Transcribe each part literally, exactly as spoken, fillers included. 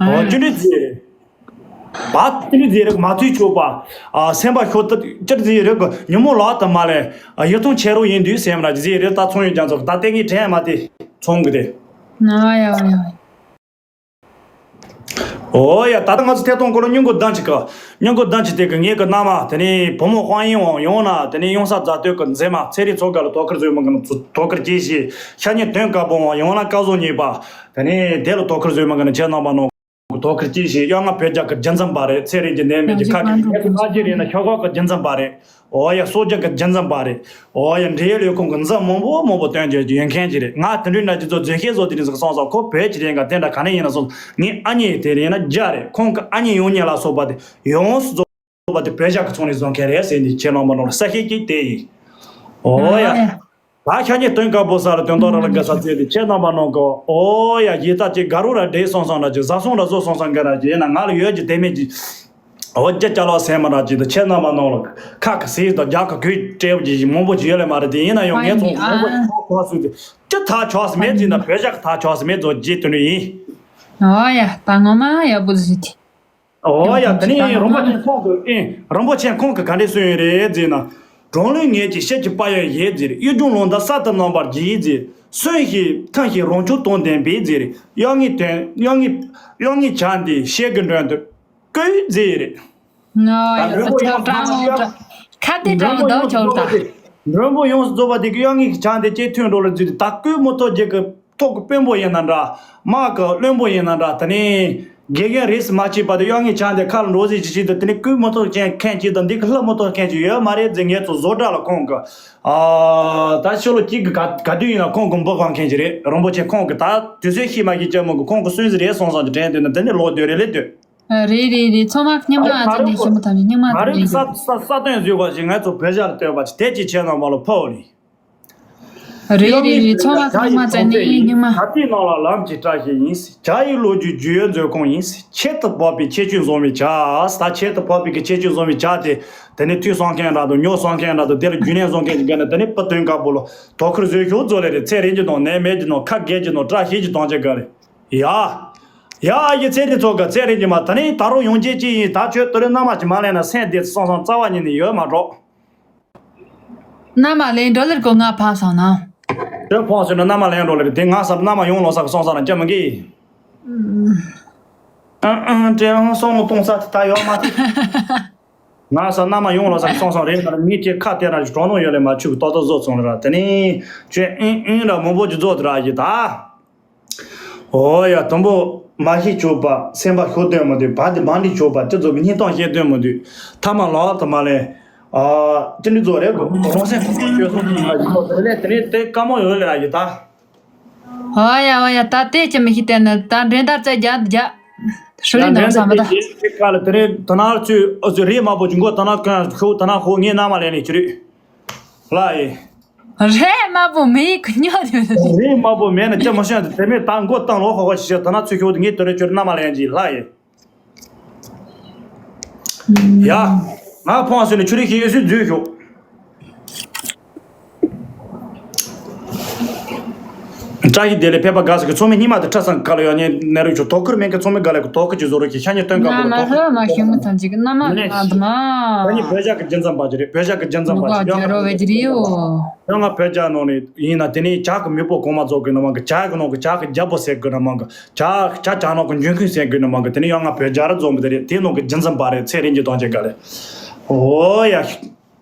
ཨོ་ཅི་འདྲ་ཟེར། བ་ཏི་རི་ཟེར་རིགས་མ་ཐུལ་ཆོག་པ། ཨ་སེམས་པ་ཤོར་ཏི་ཅིར་ཟེར་རིགས་ཉིན་མོ་ལག་ཏུ་མ་ལས། ཨ་ཡིད་ཐང་ཆད་རོགས་ཡིན་དུས་སེམས་ར་ཟེར་རིགས་ད་ཚོང་ཡོད་ཀྱང་ཚོགས་ད་ལྟ་ངས་དྲན་མ་དེ་ཚོང་གི་དེ། ཨ་ཡ་ཡ། ཨོ་ཡ། ད་ལྟ་ང་ཚོ་ཐད་གཏོང་སྐོར་ལ་སྙིང་གོ་ལྡང་ཅིག་ག་སྙིང་གོ་ལྡང་ཅིག་དེ་གི་ངེད་ཀྱི་མནའ་མ་དེ་ནས་བུ་མོ་དཔང་ཡིན་འོང་ཡོང་ན་དེ་ནས་ཡོང་ས་རྫ་སྟོད་ཀྱི་མཛེས་མ་ཚེ་རིང་ཚོ་ག་ལ་དོ་ཁུར་བཟོས་མ་གི་ན་དོ་ཁུར་སྐྱེས་ཤིག་ཤ་ཉེ་དོན་དཀར་པོ་འོང་ཡོང་ན་སྐལ་བཟང་ཉེས་པ་དེ་ནས་དེ་ལ་དོ་ཁུར་བཟོས་མ་གི་ན་ཆེ་རྣམ་པ་ནོ། དོ་ཁུར་སྐྱེས་ཤིག་གཡོ་ང་བོད་རྒྱ་གི་རྒྱུ་འཛིན་པ་རེད། ཚེ་རིང་གི་ནད་མེད་ཀྱི་ཁ་ཁྱེར་ངས་ཀྱི་ལྷ་རྗེ་རེད་ན་ཤོག་ཁོག་གི་རྒྱུ་འཛིན་པ་རེད། ཨོ་ཡ་སོ་རྒྱ་གི་རྒྱུ་འཛིན་པ་རེད། ཨོ་ཡ་འབྲེལ་ཡོད་ལས་ཁུངས་ཀྱི་འཛིན་མང་པོ་མང་པོ་སྟོན་རྒྱུ་ཡོད་མཁན་ཅིག་རེད། ང་དེ་འདྲའི་ན་ཅི་ཚོ་རྫུན་བཤད་བཟོ་དེ་རིང་ཟིག་སོང་ཙང་ཁོ་བོད་ཀྱི་རེད་འགའ་དེ་འདྲ་ག་ནས་ཡིན་ན་སོང་ངའི་ཨ་མྱེས་དེ་རེད་ན་རྒྱ་རེད། ཁོང་གི་ཨ་མྱེས་ཡོང་མྱེས་ལ་སོགས་པ་དེ་ཡོངས་སུ་རྫོགས་པ་དེ་བོད་རྒྱ་གི་ཚོང་ལས་བཟོ་མཁན་རེད་ཟེར་འདི་ཁྱེད་རྣམ་པ་ནང་ལ་ས་ཤེས་ཀྱི་དེ་ཡིན། ཨོ་ཡ། ད་ཤ་ཉེ་སྟོན་དཀར་པོ་ས་ལ་དོན་དག་ར་ལ་དགའ་ས་བཙལ་ཏེ་ཁྱེད་རྣམ་པ་ནང་གི་ཨོ་ཡ་ཡིད་ད་ཅིག་དགའ་རོགས་ར་འདྲེས་སོང་སོང་འདྲ་ཅིག་བཟའ་སོང་ར་བཟོ་སོང་སོང་གི་ར་ཅིག་ཡིན་ན་ང་ལ་ཡོད་ཀྱི་དེ་མེད་ཀྱི་ཨོ་རྒྱ་ཅ་ལག་སེམས་མ་ར་ཅིག་ད་ཁྱེད་རྣམ་པ་ནང་ལ་ཁ་ཁ་སིག་དང་རྒྱ་ཁ་གུས་སྤྲེའུ་ཅིག་མང་པོ་ཅིག་ཡོད་ལེ་མ་རེད་དེ་ཡིན་ན་ཡང་ངས་ཚོང་མང་པོ་ཅིག་ཁོག་ཁོག་སུ་དེ་ཅི་ཐག་ཆོག་སི་མེད་ཅིག་ན་བོད་ཞག་ཐག་ཆོག་སི་མེད་ཚོ་རྗེས་དོན་ཡིན། ཨོ་ཡ་ད་ངོ་མ་ཡག་པོ་ཟིག་དེ། ཨོ་ཡ་དེ་ནས་རིན་པོ་ཆེ་ཁོང་གི་ཨེ་རིན་པོ་ཆེ་ཁོང་གི་ག་འདྲས་གསུངས་ཡོད་རེད་ཟེར་ན། གྲོང་ལུས་ངེད་ཀྱི་ཤེད་ཀྱི་དཔལ་ཡོན་ཡེད་ཟེར། གཡུ་ལྗོངས་ལུང་བསྟན་ས་དང་རྣམ་པར་རྒྱས་ཟེར། གསོན་ཞིང་ཐུང་ཞིང་རང་བྱུང་དོན་ལྡན་པའི་ཟེར། གཡོ་ངའི་དོན་གཡོ་ངའི་གཡོ་ངའི་བྱ་འདི་ཤེལ་གྱི་མགྲོན་དུ་བཀོད་ཟེར་རེད། ང་ཡོད་ད་མགྲོན་པོ་ཡོངས་སུ་རྫོགས་པ་དེ་ཁ་བདེ་དྲག་གི་མགྲོན་པོ་ཡོངས་སུ་རྫོགས་པ་དེ་གི་གཡོ་ངའི་བྱ་འདི་ཅེས་ཐོན་འགྲོ་ལ་བརྫུས་ཏེ་ད་བཀོད་མི་ཐུབ་རྒྱུ་གི་ཐོག་གི་དཔོན་པོ་ཡིན་ན་འདྲ། དམག་གི་བློན་པོ་ཡིན་ན་འདྲ། དེ་ནས་དགེ་རྒན་རེས་སུ་མ་བྱས་པ་དེ་གཡོ་ངའི་ཆང་དེ་ཁ་ལ་འགྲོ་ཟིག་ཅིག་བྱས་དུས་དེ་ནས་བཀོད་མི་ཐུབ་མཁན་མཁན་གཅིག་དང་འདི་གི་ལྷ་མི་ཐུབ་མཁན་གཅིག་ཡོད་མ་རེད་ཟེར། ངས་ཚོ་བཟོ་གྲྭ་ལ་ཁོང་གི་ཨ་ད་ཕྱི་ལོ་གཅིག་གི་ག་ག་དུས་ཡིན་ན་ཁོང་གི་འབུ་གང་མཁན་གཅིག་རེད། རིན་པོ་ཆེ་ཁོང་གི་ད་དུས་ཚོད་ཤེས་མ་ཤེས་ཅི་མོ་གི་ཁོང་གི་སུན་ཟི་རེད་སོང་སོང་གི་དྲན་དུས་ན་དེ་ནས་ལོག་སྡོད་རེད་ལས་སྡོད། རེད་རེད་རེད། ཚང་མ་སྙིང་མ་ཨ་ཙི་ནས་ཞིམ་པོ་ཐམས་ཅད་སྙིང་མ་ང་རང་གི་ས་ས་ས་སྟོན་བཟོས་པ་ཞིག་ངས་ཚོ་བོད་ཞག་ལ་སྟོན་པ་ཞིག་དེ་ཅིག་བྱས་ན་མ་ལོ་ཕོ་ལི། རེད་རེད་རེད། ཚོགས་ལ་ཚང་མ་བཙལ་ནས་སྙིང་མ། ད་ལྟའི་ནང་ལ་ལམ་གྱི་བཀྲ་ཤིས་ཡིན། བྱ་ཡི་ལོ་རྒྱུས་རྒྱུས་ཡོད་མཛོད་ཁང་ཡིན། ཁྱད་དུ་འཕགས་པའི་ཁྱད་ཆོས་བཟང་བའི་བྱ། ད་ཁྱད་དུ་འཕགས་པའི་གི་ཁྱད་ཆོས་བཟང་བའི་བྱ་དེ། དེ་ནི་ཐུགས་བསམ་མཁན་འདྲ་དང་ཉོ་བསམ་མཁན་འདྲ་དང་དེ་ལ་རྒྱུས་ལོན་བཟང་མཁན་གྱི་སྒང་ནས་དེ་ནི་བུ་སྟོན་དཀར་པོ་ལ་དོ་ཁུར་བཟོས་ཤོག་བཟོ་ལེ་རེད། ཚེ་རིང་གི་དང་ནད་མེད་ཀྱི་དང་ཁ་རྒས་ཀྱི་དང་བཀྲ་ཤིས་ཀྱི་དང་ཅི་དགའ་རེད། ཡ། ཡ་ཡི་ཚེ་རིང་ཚོ་ག་ཚེ་རིང་གི་མ་ད་ནི་ད་རུང་ཡོང་རྒྱུ་ཅི་ཡིན། ད་ཁྱོད་དུ་རེ་མནའ་མ་ཅི་མ་ལེན་ན་སེམས་བདེ་སོང་སོང་རྩ་བ་ཉིད་ནས་ཡོད་མ་འགྲོ། མནའ་མ་ལེན་འགྲོ་ལེར་གོ་ང་ཕངས་སོང་ན། དེ་ཕངས་སོང་ན་མནའ་མ་ལེན་འགྲོ་ལེར་དེ་ང་བསམ་མནའ་མ་ཡོང་ལོ་ས་གི་སོང་ས་ན་སྐྱ་མི་གི། ཨང་ཨང་དྲན་ཨང་སོང་ངོ་སྟོང་ས་དེ་ད་ཡོད་མ་ཐུབ། ང་བསམ་མནའ་མ་ཡོང་ལོ་ས་གི་སོང་ས་རེད་ན་ངས་ཁྱེད་ཁ་དེ་ར་ཞིག་གྲོགས་ནོ་ཡོད་ལེ་མ་ཆུ་གི་ཏོག་ཏོག་བཟོ་ཚོང་ལེ་ར་དེ་ནི་ཁྱོད་ཨང་ཨང་ར་མང་པོ་ཅིག་བཟོ་དེ་ར་ཡི་ད། ཨོ་ཡ་དུམ་བུ་མ་ཤི་ཆོག་པ་སེམས་པ་ཤོར་དོན་མི་འདུག་བ་དེ་མ་འདྲི་ཆོག་པ་སྤྱི་ཚོགས་ཀྱི་སྙིང་སྟོབས་བཤད་དོན་མི་འདུག་ཐ་མ་ལག་ཏུ་མ་ལེན། ཨ་ཅི་འདྲི་ཚོ་རེད་གོ་རང་སེམས་ཁོག་ཁོག་བཅོས་སོང་ཐ་མ་ཡིན་ནོ་དེ་ལས་དེ་ནས་དེ་དཀའ་མོ་ཡོད་ལེ་ར་ཡི་ད། ཨོ་ཡ་ཨོ་ཡ་ད་དེ་ཅི་མི་ཤི་དེ་ནི་ད་འགྲན་ཟླ་རྩེ་རྒྱ་རྒྱ་ཧྲུ་ལི་ཡང་འདང་འགྲན་ས་མི་ཟླ་ད། དེ་དེ་ཀ་ལ་དེ་ནས་ད་ན་ཚུ་ཨ་ཚུ་རེད་མ་པོ་ཅི་མགོ་ད་ན་གང་ཤོག་ད་ན་ཁོ་ངའི་མནའ་མ་ལེན་ནས་ཅི་རེད། ལ་ཡི། རེད་མ་པོ་མི་ཡི་གི་སྨྱོ་དེ། རེད་མ་པོ་མེད་ན་ཅི་མ་ཤོད་དེ་དེ་མེད་ད་མགོ་བཏང་ལོ་ཧོ་ཧོ་ཞིག་ཤོད་ད་ན་ཚུ་ཤོད་དེ་ངས་དེ་རེ་ཁྱོད་མནའ་མ་ལེན་གྱི་ལ་ཡི། ཡ། ང་ཕོང་སོད་ནས་ཆུ་རིགས་ཤིག་ཡོད་སུས་འཛུལ་ཤོག་བཀྲ་ཤིས་བདེ་ལེགས་ཕེབས་པ་དགའ་ས་གི་ཚོགས་མི་སྙིང་མ་དེ་ཁྲ་སང་ཁ་ལ་ཡོད་ཉེ་ནེ་རུ་ཆུ་དོ་ཁུར་མེད་གི་ཚོགས་མི་དགའ་ལེ་གི་དོ་ཁུར་གྱི་བཟོ་རུ་གི་ཤ་ཉེ་སྟོན་ག་ན་མ་ཧོ་མ་ཤི་མི་ཐང་ཅིག་ན་མ་ང་དུ་མ། ད་ནི་བོད་ཞག་གི་རྒྱུན་འཛིན་པ་ཅི་རེད། བོད་ཞག་གི་རྒྱུན་འཛིན་པ་ཅི་ཡོད་ང་བོད་ཞག་ནང་ནས་ཡིན་ན་དེ་ནས་ཇག་གི་མི་པོ་གོང་མ་ཚོ་གི་ནང་མ་གི་ཇག་གི་ནང་གི་ཇག་གི་རྒྱལ་པོ་ཟེར་གི་ནང་མ་གི་ཇག་ཇག་ཇག་ནང་གི་འཇོན་ཁུན་ཟེར་གི་ནང་མ་གི་དེ་ནས་ཡང་ང་བོད་ཇག་ར་འཛོམས་པ་དེ་རེད། དེ་ནང་གི་རྒྱུན་འཛིན་པ་རེད། ཚེ་རིང་གི་དོན་ཆེན་ག་རེད། ཨོ་ཡ།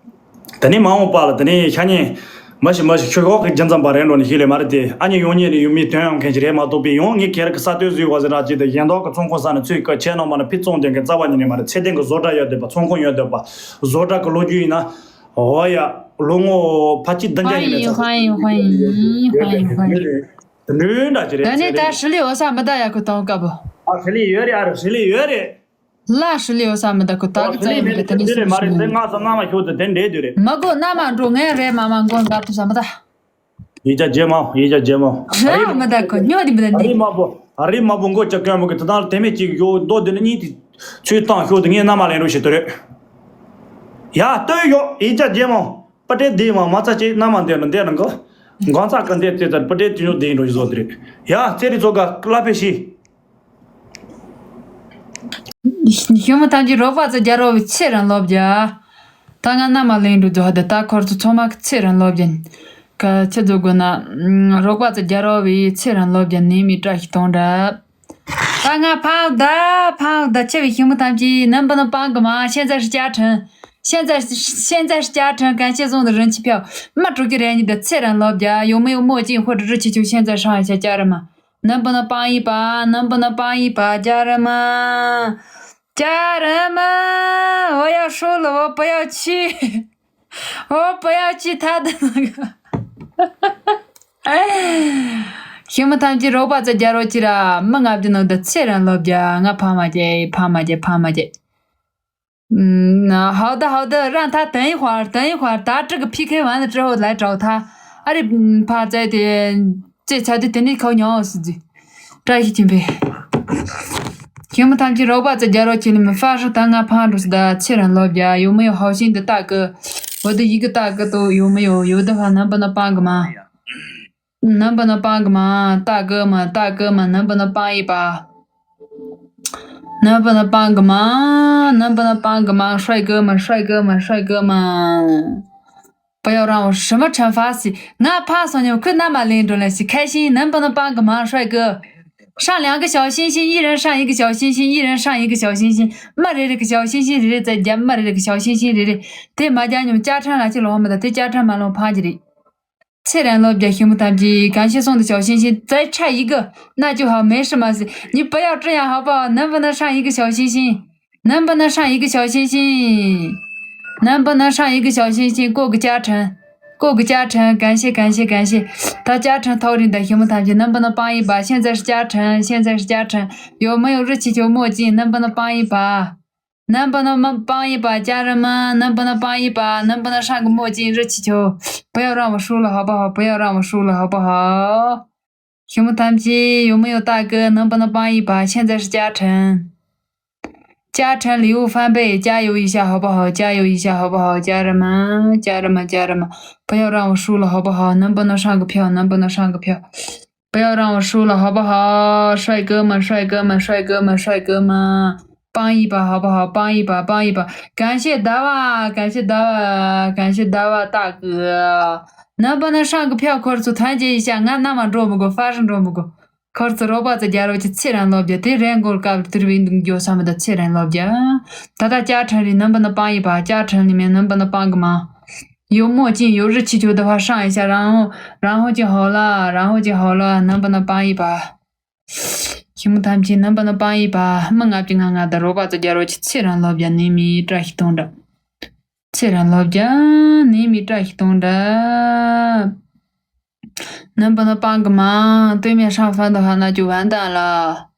ད་ནི་མ་འོངས་པ་ལ་ད་ནི་ཤ་ཉེ། མ་ཤི་མ་ཤི་ཁྱོད་འོག་གི་རྒྱུ་འཛིན་པ་རེད་འགྲོ་ནི་ཤི་ལེ་མ་རེད་དེ། ཨ་ནི་ཡོང་ཉེ་ནི་ཡུལ་མིའི་དོན་ཡོང་མཁན་ཞིག་རེད་མ་གཏོགས་པའི་ཡོང་ངེ་ཁྱེད་ར་གི་ས་སྟོད་བཟོས་བ་ཟེར་ར་ཅིག་དང་གཞན་དག་གི་ཚོང་ཁང་ས་ནས་ཚུད་ཀ་ཁྱེད་རྣམ་པ་ནི་ཕི་ཙོང་ལྡན་གི་རྩ་བ་ཉིད་ནས་མ་རེད། ཚེ་བརྟན་གི་བཟོ་གྲྭ་ཡོད་འདོད་པ་ཚོང་ཁང་ཡོད་འདོད་པ་བཟོ་གྲྭ་གི་ལོ་རྒྱུས་ཡིན་ན། འོ་ཡ། ལོ་ངོ་ཕ་གཅིག་བདུན་བརྒྱ་ཡིན་མེད་ཚོ། ཧ་ཡིན་ཧ་ཡིན་ཧ་ཡིན་ཧ་ཡིན། དེ་འདྲ་ཅི་རེད། ད་ནི་ད་ཧྲི་ལི་འོ་ས་མི་ད་ཡ་གི་གཏོང་དཀའ་པོ། ཨ་ཧྲི་ལི་ཡོད་རེད། ཨ་ཧྲི་ལི་ཡོད་རེད། ལ་ཧྲི་ལི་འོ་ས་མི་ད་གོ་ད་གི་ཙ་ཡིན་རེད། ད་ནི་སུ་མ་རེད། ང་ས་མནའ་མ་ཤོར་དུ་དེ་འདྲས་དུ་རེད། མ་གོ་མནའ་མ་འགྲོ་ངས་རེད་མ་མ་མགོ་འདར་དུ་ས་མི་ད། ཡིག་ཆ་རྗེས་མ་ཡིག་ཆ་རྗེས་མ། རེད་མི་ད་གོ་སྨྱོ་དེ་མི་ད་ཨ་ནི། རི་མ་པོ་ཨ་རི་མ་པོ་མགོ་ལྕགས་སྐྱོན་མོ་གི་ད་ད་དེ་མེད་ཅིག་ཡོད་མདོ་དེ་ནི་གཉིས་དེ་ཚུལ་བཏང་ཤོར་དུ་ངས་མནའ་མ་ལེན་རོགས་ཞེས་དུ་རེད། ཡ་ལྟོས་ཡོད་ཡིག་ཆ་རྗེས་མ། པ་ཏྲེ་དེ་མ་མ་ཚ་ཅིག་མནའ་མ་འདེད་ན་འདེད་ན་གོ། འགོང་ཚ་ག་འདེད་དེ་ཚར་པ་ཏྲེ་དེ་ཉོ་དེ་ཡིན་རོགས་ཞེས་བཟོ་དུ་རེད། ཡ་ཚེ་རི་ཚོ་ག་ཀླ་པེ་ཤི། ཞི་མི་ཐམས་ཅད་རོགས་པ་ཚོ་རྒྱལ་རོགས་པའི་ཚེ་རིང་ལོ་བརྒྱ། ད་ང་མནའ་མ་ལེན་འགྲོ་རྒྱུ་ཧ་ད་ད་ཁོར་ཚོ་ཚང་མ་གི་ཚེ་རིང་ལོ་བརྒྱ། ག་ཆི་ཚོ་དགོས་ན། རོགས་པ་ཚོ་རྒྱལ་རོགས་པའི་ཚེ་རིང་ལོ་བརྒྱ་ནས་མི་བཀྲ་ཤིས་གཏོང་འདྲ། ད་ང་ཕངས་ད་ཕངས་ད་ཆེ་བའི་ཞི་མི་ཐམས་ཅད་རྣམ་པ་ནི་སྤང་གི་མ་现在是家庭། 现在是现在是家庭 感谢送的人气票 མ་དྲུག་གི་རེ་གཉིས་ད་ཚེ་རིང་ལོ་བརྒྱ། 有没有墨镜或者热气球现在上一下 家人们། 能不能帮一把？能不能帮一把？家人们，家人们，我要输了，我不要去，我不要去他的那个。哎，ཞི་མི་ཐམས་ཅད་རོགས་པ་ཚོ་རྒྱལ་རོགས་གྱིས་ར། མི་ལྔ་བཅུ་ནང་དུ་ཚེ་རིང་ལོ་བརྒྱ། ང་ཕ་མ་རྒྱལ། ཕ་མ་རྒྱལ། ཕ་མ་རྒྱལ། 嗯，好的，好的，让他等一会儿，等一会儿，打这个P K完了之后来找他。ཨ་རེ། ཕ་བཙལ་ཏེ། ཅེས་བྱ་དེ་དེ་ནས་ཁོ་ཉོ་སྲིད་ཅིག་བཀྲ་ཤིས་ཆེན་པོས། ཞི་མི་ཐམས་ཅད་རོགས་པ་ཚོ་རྒྱལ་རོགས་ཁྱེད་ནི་མི་ཧྥ་ཧྲི་ད་ང་ཕང་འགྲོ་སྲིད་ད་ཚེ་རིང་ལོ་བརྒྱ། 有没有好心的大哥？我的一个大哥都有没有？有的话能不能帮个忙？ 能不能帮个忙？大哥们，大哥们，能不能帮一把？能不能帮个忙？能不能帮个忙？帅哥们，帅哥们，帅哥们，不要让我什么惩罚死。 ང་ཕངས་སོང་ཉམས་ཁོས་མནའ་མ་ལེན་འགྲོ་ལེ་ཞིག 开心，能不能帮个忙，帅哥？上两个小星星，一人上一个小星星，一人上一个小星星。མི་རེ་རེ་གི་ཞའོ་ཤིང་ཤིང་རེ་རེ་བཙལ་རྒྱབ། མི་རེ་རེ་གི་ཞའོ་ཤིང་ཤིང་རེ་རེ། དེ་མ་རྒྱབ་སྙམ་ཅ་ཁྲ་ལ་ཅི་ལོག་མི་ད་དེ་ཅ་ཁྲ་མ་ལོག་ཕངས་ཀྱི་རེད། ཚེ་རིང་ལོ་བརྒྱ་ཞི་མི་ཐམས་ཅད། 感谢送的小星星再差一个，那就好，没事没事。你不要这样好不好？能不能上一个小星星？能不能上一个小星星？能不能上一个小星星？过个加成，过个加成，感谢感谢感谢。他加成投人的 ཞི་མི་ཐམས་ཅད། 能不能帮一把？现在是加成，现在是加成。有没有热气球墨镜？能不能帮一把？ 能不能帮一把，家人们？能不能帮一把？能不能上个墨镜热气球？不要让我输了，好不好？不要让我输了，好不好？什么团体？有没有大哥？能不能帮一把？现在是加成，加成礼物翻倍，加油一下，好不好？加油一下，好不好？家人们，家人们，家人们，不要让我输了，好不好？能不能上个票？能不能上个票？ 不要让我输了，好不好？帅哥们，帅哥们，帅哥们，帅哥们，帮一把好不好？帮一把，帮一把！感谢大王，感谢大王，感谢大王大哥！能不能上个票？快速团结一下，俺那么འགྲོ་མི་དགོས། 法师འགྲོ་མི་དགོས། 快速རོགས་པ་ཚོ་རྒྱལ་རོགས་ཀྱི་ཚེ་རིང་ལོ་བརྒྱ། དེ་རེད། མགོ་དཀར་དུར་བའི་འདུག་འགྱོ་ས་མི་འདུག་ཚེ་རིང་ལོ་བརྒྱ། ད་ལྟ་加成里能不能帮一把？加成里面能不能帮个忙？ 有墨镜，有热气球的话上一下，然后，然后就好了，然后就好了，能不能帮一把？ ཞི་མི་ཐམས་ཅད། 能不能帮一把？ མི་ལྔ་བཅུ་ང་ལྔ་དང་རོགས་པ་ཚོ་རྒྱལ་རོགས་ཀྱི་ཚེ་རིང་ལོ་བརྒྱ་ནས་མི་བཀྲ་ཤིས་གཏོང་འདྲ། ཚེ་རིང་ལོ་བརྒྱ་ནས་མི་བཀྲ་ཤིས་གཏོང་འདྲ། 能不能帮个忙？对面上分的话，那就完蛋了。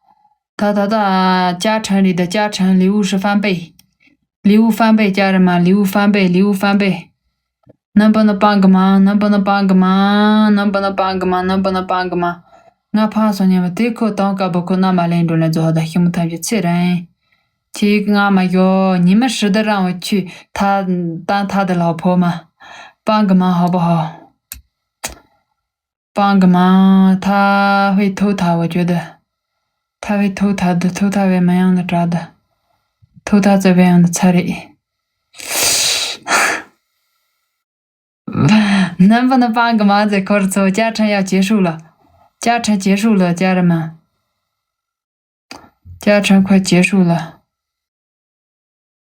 ད་ད་ད། 加成里的加成礼物是翻倍，礼物翻倍，家人们，礼物翻倍，礼物翻倍。 能不能帮个忙？能不能帮个忙？能不能帮个忙？能不能帮个忙？ ང་ཕངས་སོང་ཉམས་དེ་ཁོ་དང་དཀར་པོ་ཁོ་མནའ་མ་ལེན་འགྲོ་ལེ་རྫོགས་ད་ཞི་མི་ཐམས་ཅད་ཚེ་རིང་། 去 ང་མ་ཡོ་ཉི་མ་ཧྲི་ད་རང་བ་ཆུ་ད་ད་ད་ད་ལ་ཕོ་མ། 帮个忙好不好？ 帮个忙，他会偷塔，我觉得他会偷塔的，偷塔为没样的渣的，偷塔这边样的菜里。能不能帮个忙？这口子加成要结束了，加成结束了，家人们，加成快结束了，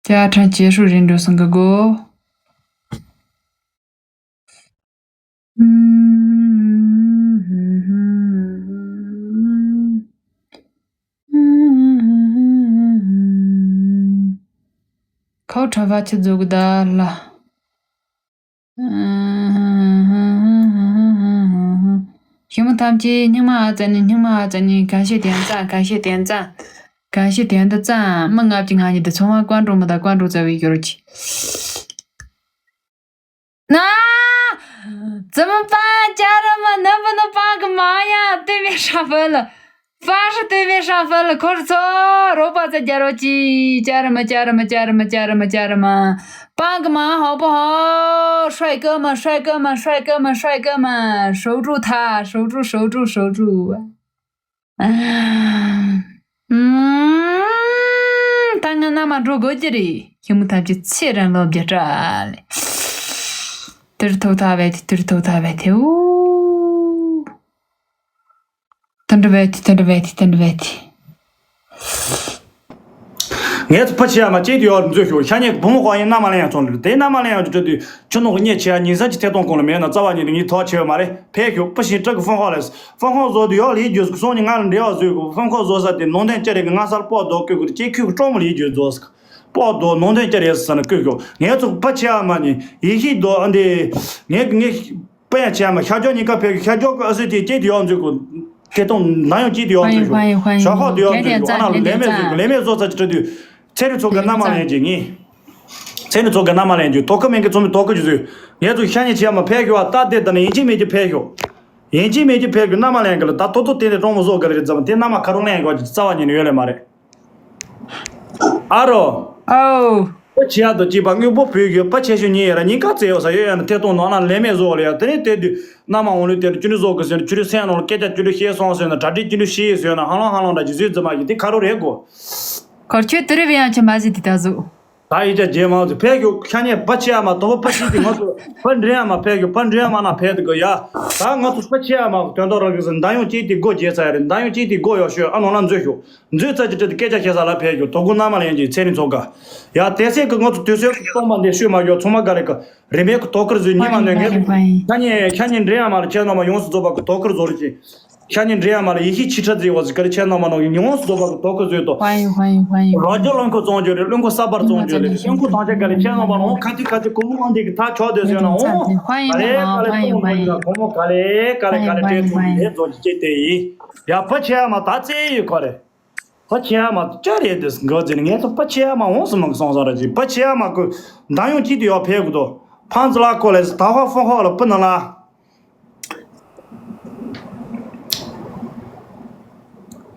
加成结束人就送个过。 ཁོ་ཁྲ་བ་ཆི་རྫོགས་གི་ད་ལ། ཞི་མི་ཐམས་ཅད་སྙིང་མ་ཨ་ཙ་ནི་སྙིང་མ་ཨ་ཙ་ནི་感谢点赞感谢点赞感谢点的赞མི་ལྔ་བཅུ་ང་གཉིས་དེ་ཚང་མ་ཀོན་ཀྲུང་མི་དང་ཀོན་ཀྲུང་རྩ་བའི་ཡོ་རོ་ཆི། 那怎么办？家人们，能不能帮个忙呀？对面上分了，发誓对面上分了，可是错，罗巴在加罗基，家人们，家人们，家人们，家人们，家人们，帮个忙好不好？帅哥们，帅哥们，帅哥们，帅哥们，守住他，守住，守住，守住。嗯，嗯， འགྲོ་དགོས་ཀྱི་རེད། ཞི་མོ་ཐམས་ཅད་ཚེ་རིང་ལོ་བརྒྱ་བཀྲ་ལེ། དུར་ཐོག་ཐ་བས་ཏེ་དུར་ཐོག་ཐ་བས་ཏེ་ཨུ། དུ་འདྲ་བས་ཏེ་དུ་འདྲ་བས་ཏེ་དུ་འདྲ་བས་ཏེ། ངས་ཚོ་ཕ་ཆེ་ཡ་མ་ཅེས་དེ་ཡོར་མཛོད་ཤོག་ཤ་ཉེ་བུ་མོ་ཁོ་ཡིན་ན་མ་ལེན་ཡང་ཚོང་ལ་དེ་ན་མ་ལེན་ཡང་ཅོ་དུས་ཁྱོད་ནོ་ཉེ་ཆེ་ཡ་ཉིན་ས་ཅི་ཐེ་གཏོང་གོང་ལ་མེད་ན་རྩ་བ་ཉིད་ནས་ངའི་ཐོག་ཆེ་བ་མ་རེད། ཕེ་ཤོག་པ་ཤིང་སྤྲག་གི་ཧྥང་ཧོ་ལས་ཧྥང་ཧོ་བཟོ་དུས་ཡོག་ལི་རྒྱུ་སོང་ཉི་ང་ལ་འབྲེལ་བ་བཟོས་གོ་ཧྥང་ཧོ་བཟོ་ས་དེ་ནོ་དན་ཅ་རེ་གི་ང་སར་པོ་རྡོ་ཀུ་ཀུ་ཅེ་ཁུ་ཀྲོང་མོ་ལི་རྒྱུ་བཟོ་ས་པོ་རྡོ་ནོ་དན་ཅ་རེ་ས་ན་ཀུ་ཤོག་ངས་ཚོ་ཕ་ཆེ་ཡ་མ་ཉི་ཡི་ཤི་རྡོ་ཨ་འདི་ངས་ངས། དཔེ་ཡང་བྱས་མ་ཤར་ཕྱོགས་གཉིས་ཀ་ཕེབས་ཤར་ཕྱོགས་ཀྱི་ཨ་སྲས་དེ་སྐྱེས་དེ་ཡོང་མཛོད་གོ་དེ་དང་ན་ཡང་སྐྱེས་དེ་ཡོང་མཛོད་གོ་ཞོག་ཁོག་དེ་ཡོང་མཛོད་གོ་ཨ་ན་ལས་མེད་བཟོས་གོ་ལས་མེད་བཟོ་ཚ་ཅི་ཁྲ་དུས་ཚེ་རིང་ཚོ་གི་མནའ་མ་ལེན་གྱི་ངས་ཚེ་རིང་ཚོ་གི་མནའ་མ་ལེན་གྱི་དོ་ཁུ་མེད་གི་ཚོ་མི་དོ་ཁུ་ཅི་བཟོས་ངས་ཚོ་ཤ་ཉེ་བྱས་མ་ཕེབས་ཤོག་ཨ་ད་དེ་ད་ནི་ཡིན་གཅིག་མིན་གཅིག་ཕེབས་ཤོག་ཡིན་གཅིག་མིན་གཅིག་ཕེབས་གི་མནའ་མ་ལེན་གི་ལ་ད་ཐོ་ཐོ་དེ་ནས་གྲོང་མོ་བཟོ་གི་རེད་ཙམ་དེ་མནའ་མ་ཁ་རོག་ལེན་དགོས་ཀྱི་རྩ་བ་ཉིད་ནས་ཡོད་ལེ་མ་རེད། ཨ་རོ། ཨོ། ཨོ་ཆེ་ཡ་དོ་ཅི་པ་དངོས་པོ་བུད་ཡོད་པ་ཆེ་ཤོས་ཉིད་ཡ་ར་ཉིན་ཀ་ཙེ་ཡོད་ས་ཡོད་ཡ་ན་ཐད་གཏོང་ནང་ན་ལས་མེད་བཟོ་ལ་ཡ་དེ་ནས་དེ་དུས་མནའ་མ་འོང་ལུས་དེ་ལ་ཅུ་ལུ་བཟོ་གི་ཟེར་ན་ཅུ་ལུ་སེང་ནང་ལ་སྐད་ཆ་ཅུ་ལུ་ཤེས་སོང་ཟེར་ན་གྲ་སྒྲིག་ཅུ་ལུ་ཤེས་ཟེར་ན་ཧང་ལང་ཧང་ལང་འདྲ་ཅི་བཟོས་ཙི་མ་གི་དེ་ཁ་རོ་རེད་གོ་གར་ཆོད་དེ་རེ་བའི་ཡང་ཆེ་མ་ཟིག་དེ་ད་བཟོ། ད་ཡི་ཅག་རྗེས་མ་ཚོ་ཕལ་ཞུགས་ཤ་ཉེ་པ་ཆེ་ཡ་མ་དོ་པ་ཆེ་དེ་ང་ཚོ་པ་འདྲེ་ཡ་མ་ཕལ་ཞུགས་པ་འདྲེ་ཡ་མ་ན་ཕལ་དུ་གོ་ཡ། ད་ང་ཚོ་པ་ཆེ་ཡ་མ་དོན་དོ་རང་གི་ཟེར་མདའ་ཡོང་ཅིག་དེ་སྒོ་རྒྱས་ཚ་ཡ་རེད་མདའ་ཡོང་ཅིག་དེ་སྒོ་ཡོ་ཤོད་ཨ་ནོ་ན་མཛོད་ཤོག་མཛོད་ཚ་ཅི་ཏྲི་སྐད་ཆ་བཤད་ས་ལ་ཕེབས་རྒྱུ་དོ་ཀུན་མནའ་མ་ལེན་གྱི་ཚེ་རིང་ཚོ་ག་ཡ་དེ་སྲས་ཀྱི་ང་ཚོ་དུས་ཚོད་སྟོང་པ་འདི་ཤོད་མ་ཡོད་ཚང་མ་ག་རེ་གི་རིན་མེད་ཀྱི་དོ་ཁུར་བཟོས་ཉི་མ་ནས་ངས་ཤ་ཉེ་ཤ་ཉེ་འདྲེ་ཡ་མ་ལ་ཁྱེད་རྣམ་པ་ཡོངས་སུ་རྫོགས་པ་གི་དོ་ཁུར་བཟོ་རུ་ཅིག་ཤ་ཉེ་འདྲེ་ཡ་མ་ལ་ཡེ་ཤེས་ཆིག་ཁྲ་བརྩེགས་པ་ཟིག་ག་རེ་ཁྱེད་རྣམ་པ་ནང་ཡོངས་སུ་རྫོགས་པ་གི་དོ་ཁུར་བཟོས་ཏོ། རོ་ཇོ་རླངས་འཁོར་བཙོང་རྒྱུ་རེད་རླངས་འཁོར་གསར་པར་བཙོང་རྒྱུ་རེད་རླངས་འཁོར་ཐང་ཆ་ག་ལེ་ཁྱེད་རྣམ་པ་ནང་ཁ་ཐུག་ཁ་ཐུག་གོ་མོ་ཨང་འདི་གི་ཐག་ཆོད་དེ་ཟེར་ན་འོང་། ག་ལེ་ག་ལེ་གཏོང་དགོས་ཡིན་ན་གོ་མོ་ག་ལེ་ག་ལེ་ག་ལེ་སྤྲད་ཐུབ་ཡིན་ལས་བཟོ་རྒྱུ་ཅེས་དེ་ཡིན། ཡ་ཕ་ཆེ་ཡ་མ་ད་རྩེ་ཡོད་ག་རེད། ཕ་ཆེ་ཡ་མ་ཅ་རེད་དེ་འགོ་འཛིན་ངས་ཚོ་ཕ་ཆེ་ཡ་མ་འོང་སུ་མང་གི་སོང་ས་ར་ཅིག་ཕ་ཆེ་ཡ་མ་ཀུ་མདའ་ཡོང་ཅིག་དུ་ཡོག་ཕེབས་གི་དོ་ཕང་ཙི་ལ་ཀོ་ལེ་ད་ཧོ་ཧྥོ་ཧོ་ལ་པི་ན་ལ།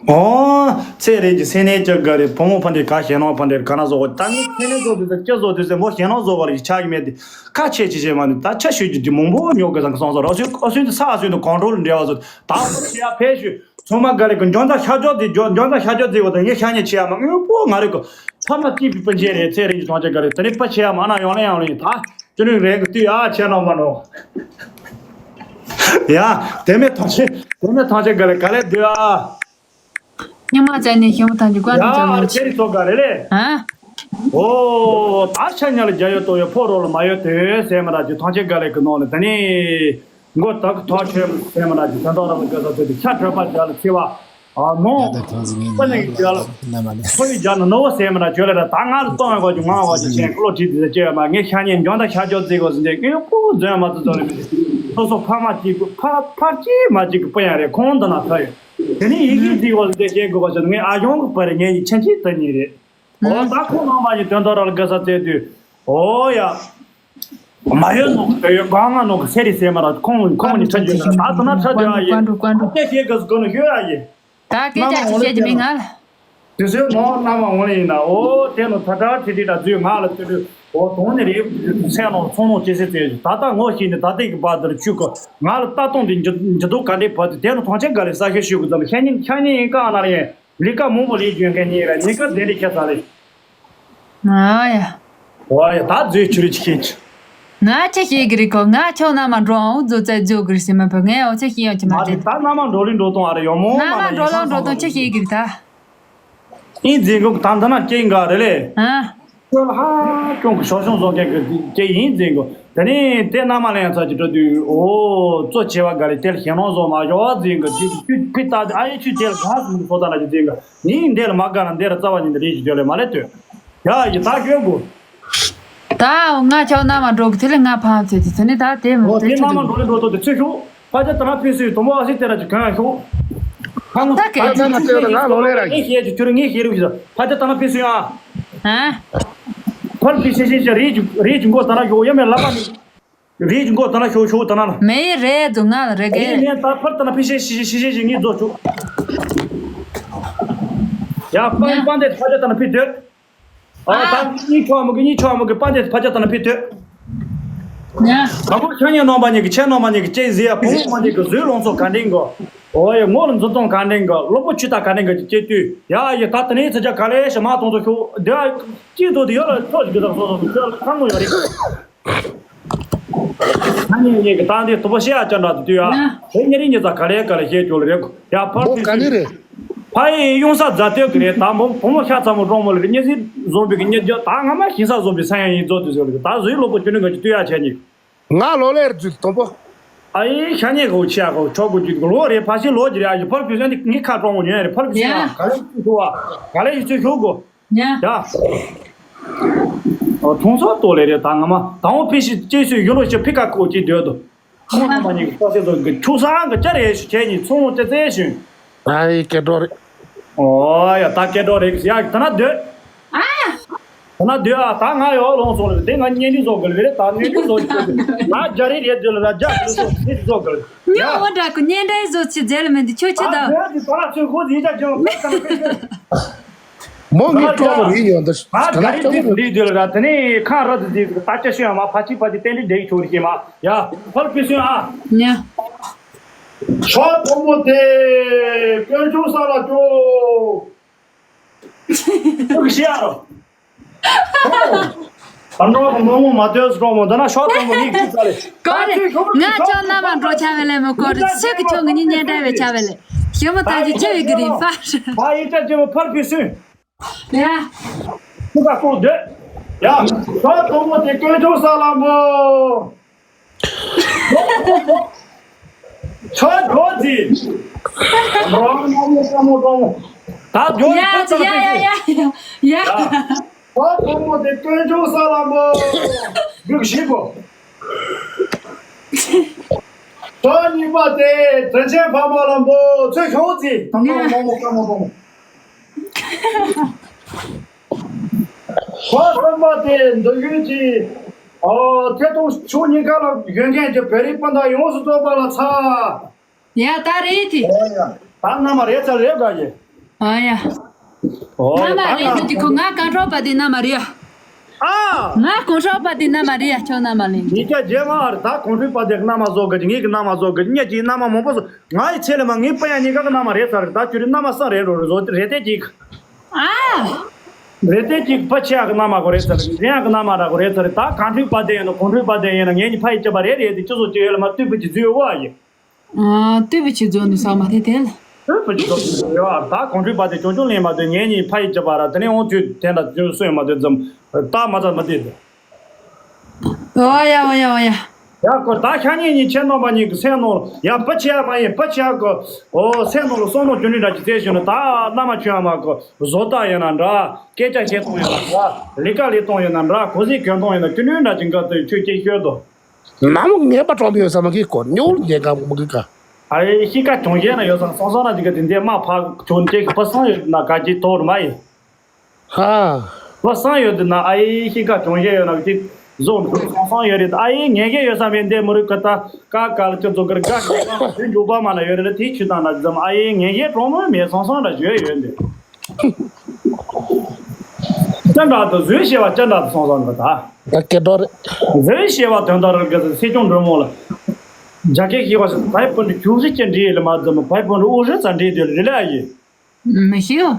ཨོ། ཚེ་རིང་གི་སེམས་ནད་ཅག་ག་རེ་བུ་མོ་ཕ་འདྲེ་ག་ཞེ་ནོ་ཕ་འདྲེ་ག་ན་བཟོ་གོ་ད་ངས་ཚེ་ནད་བཟོ་དུས་ཚེ་ཅི་བཟོ་དུས་ཚེ་མོ་ཞེ་ནོ་བཟོ་གོ་རེ་ཆག་གི་མེད་དེ་ཁ་ཆེ་ཆེ་བྱེད་མ་ནི་ད་ཆ་ཤོད་ཀྱི་དེ་མང་པོ་ཉོ་དགོས་ས་གི་སོང་ས་ར་སུན་ཨོ་སུན་དེ་ས་ཨ་སུན་དུ་གོང་ཀྲོལ་འབྲེལ་བ་བཟོ་ད་ཧོ་ཆེ་ཡ་ཕེ་ཞུ། ཚང་མ་ག་ལེ་གི་འཇོན་ཐང་ཤ་ཅོག་དེ་འཇོན་འཇོན་ཐང་ཤ་ཅོག་དེ་བ་དང་ངས་ཤ་ཉེ་ཆེ་ཡ་མ་དངོས་པོ་ང་རེ་གི་ཕ་མ་སྐྱིད་པའི་སྤུན་མཆེད་རེད་ཚེ་རིང་གི་ཐང་ཆ་ག་ལེ་དེ་ནི་ཕ་ཆེ་ཡ་མ་ན་ཡོང་ལེ་ཡང་ལེ་ཡིན་ད་ཅི་ནུས་རེད་གི་དུས་ཨ་ཆེ་ན་མ་ནོ། ཡ་དེ་མེད་ཐང་ཆེ་དེ་མེད་ཐང་ཆེ་ག་ལེ་ག་ལེ་དུས་ཨ། སྙིང་མ་བཙལ་ནས་ཞིམ་པོ་ཐང་ཆེ་བཀའ་ཡ་འདུག་ཨ་ལ་ཅེ་རི་ཚོ་ག་ལེ་ལེ། ཨ། ཨོ་ད་ཆ་ཉ་ལ་རྒྱ་ཡོད་ཏོ་ཡོད་ཕོ་རོ་ལ་མ་ཡོད་དོ་ཟེར་མ་ར་ཅི་ཐང་ཆེ་ག་ལེ་གི་ནོ་ལེ་དེ་ནི། མགོ་དག་ཐོག་ཆོད་ཟེར་མ་ན་གི་དོན་དག་རང་གི་ས་ཚོད་དུ་ཤ་གྲོད་པ་བརྒྱ་ལ་ཚི་བ། ཨ་ནོ། ཡ་ད་ཐང་ཟི་ངན་ཁོ་ནི་ན་བརྒྱ་ལ། ན་མ་ལེ། ཁོ་ནི་བརྒྱ་ན་ནོ་བ་ཟེར་མ་ན་བརྗོད་ལ་ར་ད་ང་ལ་གཏོང་བའི་སྐོར་གྱི་ངང་བ་ཅི་བྱས་ཀློ་བྲིས་དེ་ཟེར་ཅེས་མ་ངས་ཤ་ཉེ་འཇོན་ད་ཤ་ཅོག་རྫི་གོ་ཟིན་ཏེ་ངས་ཕུ་བུ་འཛོན་མ་ཙི་ཙོ་རེ་མི་སོ་སོ་ཕ་མ་གཅིག་པུ་ཕ་ཕ་གཅིག་མ་གཅིག་གི་སྤུན་ཡང་རེད་ཁོང་འདི་ན་ཐ་ཡོད། དེ་ནི་ཡིག་གིས་རྫི་གོ་ཟིན་ཏེ་བཤད་དགོས་པ་ཟེར་ངས་ཨ་གཞུང་གི་པ་རེད་ངས་ཡིག་ཆེན་གཅིག་ད་ཉིན་རེད། ཨོ་ད་ཁོང་རྣམ་པ་ཡི་དོན་དག་ར་ལ་དགའ་ས་བཙལ་དུས། ཨོ་ཡ། མ་ཡོད་ནོ་གི་ཡོད་གང་ང་ནོ་གི་སེ་རི་སེ་མ་ར་ཁོང་ཁོང་ནི་ཁྲ་རྒྱུ་ན་ད་ད་ན་ཁྲ་རྒྱུ་ཨ་ཡི། ད་ཁྱེད་ཀྱི་ག་ཟུ་ག་ནོ་ཤོད་ཨ་ཡི། ད་སྐད་ཆ་ཅི་བཤད་ཀྱི་མི་ང་ལ། དུས་ཚོད་ནོ་རྣམ་པ་འོང་ལེ་ཡིན་ན་ཨོ་དེ་ནོ་ད་ད་ཁྲི་ཁྲི་ད་ཚུས་ང་ལ་དུས་དུས་ཨོ་དོང་ནི་རེ་ཚན་ནོ་ཚོང་ནོ་ཅི་སེ་ཚེ་ད་ད་ངོ་ཤེས་ནི་ད་ལྟའི་གི་བར་དུ་ཆུ་གི་ང་ལ་ལྟ་སྟངས་དེ་འཇི་འཇི་དུ་ག་འདྲའི་བར་དུ་དེ་ནོ་ཐང་ཆེན་ག་ལེ་ས་ཤེ་ཤུ་གི་ཙམ་ཤ་ཉིན་ཤ་ཉིན་ཡིན་གང་ན་ལ་ཡིན། ལས་ཀ་མང་པོ་ལས་རྒྱུ་མཁན་གཉིས་ར་ཉེ་ཀ་དེ་འདྲ་ཁྱད་མཚར་རེད། ང་ཡ། ཝ་ཡ་ད་རྫུས་ཆུ་རུ་ཅི་ཁྱེད་ཀྱི། ང་ཅི་ཤེས་གི་རེད་ཁོ། ང་ཁྱོད་ན་མ་འགྲོ་ཨང་རྫུ་རྩལ་རྫུ་གི་རེད་ཟེར་མ་ཕོད། ངས་ཨོ་ཅི་ཤེས་ཡོང་ཅི་མ་མ་རེད། ད་ན་མ་འགྲོ་ལི་འགྲོ་གཏོང་ཨ་རེ་ཡོ་མོ་ན་མ་མ་འགྲོ་ལོ་འགྲོ་གཏོང་ཅི་ཤེས་གི་རེད་ད། ཨིན་རྫིང་གོ་ད་འདི་ན་སྐྱེ་འགའ་རེད་ལེ། ཨ། ཁྱོད་ལ་ཧ་ཅང་གི་ཞོག་ཞོག་བཟོ་མཁན་གི་སྐྱེ་ཡིན་རྫིང་གོ། དེ་ནས་དེ་མནའ་མ་ལེན་ཚར་གྱི་འགྲོ་དུས་ཨོ་གཙོ་ཆེ་བ་འགའ་ལས་དེར་ཞེ་སྣང་བཟོ་མ་ཞོག་ཟིན་གི་ཅིག་ཅུ་ཕི་ཏ་ཨ་ཡེ་ཆུ་དེར་གང་ཟིན་གི་སོ་ད་ན་གི་ཟིན་གི་ནི་འདིར་མ་དགའ་ན་འདིར་རྩ་བ་ཉིད་ནས་རེད་ཅི་འགྲོ་ལས་མ་ལས་ཏོ། ཡ་ཡི་ད་ཞོག་གོ། ད་ང་ཆའོ་མནའ་མ་འགྲོ་གི་དེ་ལས་ང་ཕམ་ཚེ་དེ་དེ་ནས་ད་དེ་མ་ཨོ་དེ་དེ་མནའ་ཆུ་མ་དེ། འགྲོ་ལས་འགྲོ་ཏོ་དེ་ཚུད་ཤོག་ཕ་ཅག་ད་ན་ཕི་སུའི་དུ་མོ་ཨ་སི་དེ་ར་ཅི་གང་ཤོག་ད་གལ་ཆེ་ཆེ་ཆེ་ང་ལོ་ལེ་ར་ངས་ཤེས་ཀྱི་ཁྱོད་ངས་ཤེས་རུ་ཤེས་ཕ་ཅག་ད་ན་ཕི་སུའི་ཨ། ཨ། ཕར་ཕི་ཤེས་ཤེས་ཤེས་རེད་ཀྱི་རེད་ཀྱི་མགོ་ད་ན་ཤོག་ཡ་མེད་ལ་པ་ནི། རེད་ཀྱི་མགོ་ད་ན་ཤོག་ཤོག་ད་ན་ལ། མེ་རེད་དུ་ང་ལ་རེད་ཨ་ཡིན་གས། ངས་ད་ཕར་ད་ན་ཕི་ཤེས་ཤེས་ཤེས་ཤེས་ཤེས་ངས་རྫོགས་ཆོག་ཡ་པ་ཡིན་པ་འདས་ཕ་ཅག་ད་ན་ཕི་སྡོད། ཨ་ད་གཉིས་ཆོག་མོ་གི་གཉིས་ཆོག་མོ་གི་པ་འདས་ཕ་ཅག་ད་ན་ཕི་སྡོད། ཡ། དང་པོ་ཁྱེད་གཉིས་རྣམ་པ་གཉིས་ཀྱི་ཁྱེད་རྣམ་པ་གཉིས་ཀྱི་ཅེས་ཟེར་ཡ་བུ་མོ་མ་གཉིས་ཀྱི་བཟོས་ལོངས་ཚོ་ག་འདྲེན་གོ། ཨོ་ཡ་ངོ་ལ་འཛུམ་མདངས་ག་འདྲེན་གོ། གློ་བུར་ཆུ་རྟ་ག་འདྲེན་གོ་ཅེས་དུས་ཡ་ཡ་ད་དེ་ནས་ཚ་ཆ་ག་ལེ་ཞེ་མ་གཏོང་ཚོ་ཤོག་འདི་ཨ་ཅིག་ཏུ་དེ་ཡོད་ལ་ཚོ་ཞིག་གི་ཚོ་སོ་སོ་ཁྱོད་ལ་ཁང་མོ་ཡོད་རེད། ཁ་ཉིན་གཉིས་ཀྱི་སྟངས་དེ་དུ་པོ་ཤེས་ཡ་ཅན་འདྲ་དུ་དུས་ཡ། ཡ། དེ་ཉེ་རིང་གི་ཚ་ག་ལེ་ག་ལེ་ཤེས་ཀྱོ་ལ་རེད་གོ་ཡ་ཕར་མོ་དུས་ག་ནི་རེད། ཕ་ཡི་ཡོང་ས་རྫ་སྟོད་ཀྱི་རེད། ད་མོ་བུ་མོ་ཤ་ཚ་མོ་གྲོགས་མོ་ལ་རེད། སྙེ་སི་བཟོ་བི་གི་སྙེ་རྒྱ་ད་ང་མ་ཤིང་ས་བཟོ་བི་ས་ཡ་ཡིན་བཟོ་དུས་ཟེར་ལ་ད་བཟོའི་ལོ་པོ་ཆུ་ནི་ང་ཅི་ལྟོས་ཡ་བྱས་ནི། ང་ལོ་ལེར་འཛུལ་དོམ་པོ། ཨ་ཡི་ཤ་ཉེ་གོ་ཆེ་ཡ་གོ་ཆོག་གོ་ཅི་གོ་ལོ་རེད། ཕ་ཤི་ལོ་ཅི་རེད། ཨ་ཡི་ཕར་བུ་སན་དི་ངི་ཁ་གྲོགས་མོ་ཉོན་རེད། ཕར་བུ་སན་ཡ་ག་ལེ་ཅི་ཤོ་བ་ག་ལེ་ཡི་ཚུལ་ཤོ་གོ་ཡ། ཡ། ཨོ་ཐོང་ཚོ་ཏོ་ལེ་རེད། ད་ང་མ་དང་བོ་ཕི་ཤི་ཅེ་སུ་ཡོ་ལོ་ཤི་ཕི་ཁ་གོ་ཅི་སྡོད་དོ། ཁོང་རྣམ་པ་གཉིས་ཀྱི་ལྟོ་ཚེ་ཚོ་གི་ཁྱུག་ས་གི་ཅ་རེ་ཞིག་བྱས་ནས་ཚོང་ལྟ་ཚེ་ཞུ། ཨ་ཡི་སྐད་གྲོགས་རེད། ཨོ་ཡ་ད་སྐད་གྲོགས་རེད་ཡ། ད་ན་སྡོད། ཨ། ད་ན་སྡོད་ཨ། ད་ང་ཡོ་ལོང་སོང་རེད། དེ་ང་གཉེན་སྒྲིག་བཟོ་དགོས་རེད། ད་གཉེན་སྒྲིག་བཟོ་དགོས་རེད། ང་རྒྱ་རི་རེད་དུས་ལ་རྒྱ་རི་བཟོ་རི་བཟོ་དགོས་རེད་ཡ། ཉོ་འོ་འདྲ་གི་གཉེན་འབྲེལ་བཟོ་ཆི་མཛད་ལ་མི་འདི་ཁྱོད་ཆི་ད། ད་ཚོད་ཁོ་ཡིན་ཅག་ཅང་ཕེབས་ཙམ་ཕེབས་ཤོད། མོ་ངའི་གྲོགས་པོ་རེད་ཡོད་འདི་ང་ག་རེ་དེ་འདི་འདི་འདི་ལ་ར་དེ་ནས་ཁ་ར་དེ་འདི་ད་ཅི་ཤོད་ཡ་མ་ཕ་ཅི་ཕ་ཅི་བསྟན་འདི་འདྲེ་ཡི་ཆོག་རེ་ཤེས་མ་ཡ་ཕར་ཕི་སོན་ཨ། ཉ། ཤོག་དོམ་མོ་དེ་དཀོན་མཆོག་ས་ལ་སྐྱོ། ཁོ་གི་ཤེས་ཡ་རོ། ཨ་འགྲོ་གི་མོ་མོ་མ་སྟོན་སུ་གྲོགས་མོ་འདི་ན་ཤོག་དོམ་མོ་ངའི་ཁུ་ཚ་ལེ། གོ་རེ། ང་ཁྱོད་རྣམ་པ་འགྲོ་ཆ་བས་ལེ་མོ་གོ་རེ་ཚིག་གི་ཁྱོད་ངི་ཉིན་ཉན་འདྲ་བས་ཆ་བས་ལེ། ཞི་མོ་ད་ཅི་ཆེ་བས་གི་རིང་ཕ། ཕ་ཡི་ཅག་ཅེ་མོ་ཕར་ཕི་སོན། ཡ། ཁུ་ཁ་ཁོག་སྡོད། ཡ། ཤོག་དོམ་མོ་དེ་དཀོན་མཆོག་ས་ལ་མོ། ཆོག་འགྲོ་ཟིན། རོང་མོ་མོ་ས་མོ་རོང་མོ། ད་འགྲོ་ཡི་ཁོ་ཚ་ལ་ཕེབས་ཤིག་ཡ། ཤོག་དོམ་མོ་དེ་དཀོན་མཆོག་ས་ལ་མོ། རྒྱུགས་ཤིག་གོ་ཤོག་གཉིས་པ་དེ་དྲིན་ཆེན་ཕ་མ་ལ་མོ་ཚོས་ཤོག་ཟིན། ད་རོང་མོ་མོ་ས་མོ་རོང་མོ། ཁོ་གསུམ་པ་དེ་འདི་ཡུལ་གྱི་ཨོ་ཐད་གཏོང་ཕྱོགས་གཉིས་ཀ་ལ་ཡོད་མཁན་གྱི་བོད་རིགས་སྤུན་ཟླ་ཡོངས་སུ་རྫོགས་པ་ལ་ཚ། ཡ་ད་རེད་དེ། ཨོ་ཡ་ད་རྣམ་པ་རེད་ཚར་རེད་ག་ཡེ། ཨོ་ཡ། ཨོ་ཡ་རྣམ་པ་ད་རེད་ང་དེ་ཁོ་ང་གང་གྲོགས་པ་དེ་རྣམ་པ་རེད་ཡ། ཨ། ང་གང་གྲོགས་པ་དེ་རྣམ་པ་རེད་ཡ་ཁྱོད་རྣམ་པ་ལེན་གྱི། ཉིས་བརྒྱ་རྗེས་མ་ཨ་རེད། ད་གང་གྲོགས་པ་དེ་རྣམ་པ་བཟོ་གི་ངེད་ཀྱི་རྣམ་པ་བཟོ་གི་ངེད་ཀྱི་རྣམ་པ་མང་པོ་བཟོ་ང་ཡི་ཚེ་ལས་མ་ངའི་སྤུན་ཡ་གཉིས་ཀ་གི་རྣམ་པ་རེད་ཚར་རེད། ད་ཁྱོད་རའི་རྣམ་པ་གསུམ་རེད་འགྲོ་རེད་བཟོ་རེད་དེ་གཅིག་ཨ། རེད་དེ་གཅིག་ཕ་ཆེ་ཡག་གི་རྣམ་པ་གོ་རེད་ཚར་རེད། འཛིན་ཡག་གི་རྣམ་པ་ར་གོ་རེད་ཚར་རེད། ད་གང་འཕྲུལ་པ་དེ་ཡིན་ན་གང་འཕྲུལ་པ་དེ་ཡིན་ན་ངེད་གཉིས་ཕ་ཡི་སྐྱེས་པ་རེད་རེད་དེ་སྤྱི་ཚོགས་སྐྱེ་ཡོད་ལ་མ་ལྟོས་པའི་གི་རྫུས་ཡོད་བ་ཡིན། ཨ་ལྟོས་པའི་གི་རྫུས་ནི་ས་མ་ཐེ་ཐེ་ལ། ལྟོས་པའི་གི་རྫུས་ཡོད་ད་གང་འཕྲུལ་པ་དེ་ཅུང་ཅུང་ལེན་མ་ཐོན་ངེད་གཉིས་ཕ་ཡི་སྐྱེས་པ་ར་དེ་ནས་འོང་དུས་དེ་འདྲ་ཅུང་སོན་མ་ཐོན་ཙམ་ད་མ་ཚར་མ་དེ་དེ། ཨོ་ཡ་ཨོ་ཡ་ཨོ་ཡ། ཡ་ཁོ་ད་ཤ་ཉེ་གཉིས་ཁྱེད་རྣམ་པ་གཉིས་ཀྱི་སེམས་ནང་ཡ་ཕ་ཆེ་ཡ་མ་ཡིན་ཕ་ཆེ་ཡ་གི་ཨོ་སེམས་ནང་ལ་བསམ་བློ་ཅུང་ནུས་འདྲ་ཅིག་བཙལ་ཞུ་ན་ད་བླ་མ་ཆོས་ཡ་མ་གི་བཟོ་ལྟ་ཡིན་ན་འདྲ་སྐད་ཆ་བཤད་སྟངས་ཡིན་ན་འདྲ་ལས་ཀ་ལས་སྟངས་ཡིན་ན་འདྲ་གོ་ཟིག་གྱོན་སྟངས་ཡིན་ན་ཅུང་ནུས་འདྲ་ཅིག་འགའ་དུ་ཆོས་སྐྱེ་ཤོད་དོ། ནམ་ངེས་པ་གྲོང་པའི་ཡོད་ས་མ་གི་གོ་ཉོ་ལ་འགྱེད་ག་མ་གི་ག་ཨ་ཡེ་ཤི་ཀ་གྱོང་ཤེས་ན་ཡོད་ས་སང་སང་ན་ཅིག་ག་དེ་འདས་མ་ཕ་གྱོང་ཅེས་ཕ་སང་ཡོད་ན་ག་ཅི་དོར་མ་ཡིན། ཧ། བ་སང་ཡོད་དུ་ན་ཨ་ཡེ་ཤི་ཀ་གྱོང་ཤེས་ཡོད་ན་ཅིག་བཟོ་འདུག་སང་སང་ཡོད་རེད། ཨ་ཡེ་ངན་ཤེས་ཡོད་ས་མེད་འདས་མོ་རུ་ཀ་ད་ཀ་ཀ་ལ་ཅི་བཟོ་གར་ག་ཤེས་ཀ་དུ་འཇུག་པ་མ་ན་ཡོད་རེད་ལ་དེ་ཆུ་དང་ན་ཙམ་ཨ་ཡེ་ངན་ཤེས་གྲོང་མོ་མེད་སང་སང་ལ་བརྗོད་ཡོད་འདི། ཅ་འདྲ་དུ་བཟོས་ཤེས་པ་ཅ་འདྲ་དུ་སང་སང་གི་ད། ད་སྐད་གྲོགས་རེད། བཟོས་ཤེས་པ་དོན་དག་རེད་གི་སེ་ཅུང་འགྲོ་མོ་ལ། རྒྱ་སྐད་ཤེས་པ་ཞིག་བའི་པོ་འདི་ཁྱུག་ཤི་ཅན་འདྲི་ཡེ་ལ་མ་ཙམ་བའི་པོ་འདི་ཨུ་ཧྲི་ཙ་འདྲི་དེ་རེད་ལ་ཡེ། མི་ཤེས།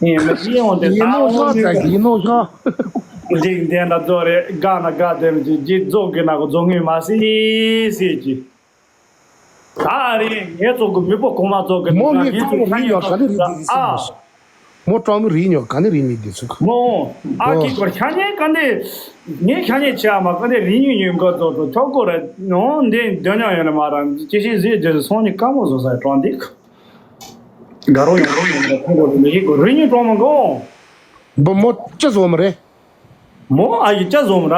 ཨེ་མི་ཤེས་འོང་དེ་ཡིན་ནོ་ཤོག་ད་ཡིན་ནོ་ཤོག་འཇིག་རྟེན་ལ་རྫོགས་རེད་དགའ་ན་དགའ་དེ་མི་ཅིག་རྗེས་རྫོགས་གི་ན་གོ་རྫོགས་ངོས་མ་སྲིད་སྲིད་ཀྱི། ད་རེད་ངས་ཚོགས་གི་མི་པོ་གོང་མ་ཚོགས་གི་མོ་ངས་ཚོགས་རིག་ཉོ་ག་ནི་རིག་དེ་ཨ། མོ་གྲོགས་མོ་རིག་ཉོ་ག་ནི་རིག་མི་དེ་ཚོ་ག་མོ་ཨ་ཀི་གོར་ཤ་ཉེ་ག་ནི་ངས་ཤ་ཉེ་ཆེ་ཨ་མ་ག་ནི་རིག་ཉོ་ཉོ་ག་ཚོགས་ཚོགས་ཆོག་གོ་རེད་ནོ་འདི་འདོན་ཉོ་ཡོད་ནི་མ་རང་ཅི་ཤེས་ཟིག་རྗེས་སོང་ནི་དཀའ་མོ་བཟོ་ས་གྲོང་འདི། དགའ་རོགས་ཡོང་རོགས་ཡོང་རོགས་ཁོང་ཁོང་མི་ཤེས་གོ་རིག་ཉིན་གྲོང་མོ་གོ། འབུ་མོ་ཅི་བཟོ་མི་རེད། མོ་ཨ་ཡི་ཅི་བཟོ་མི་ར།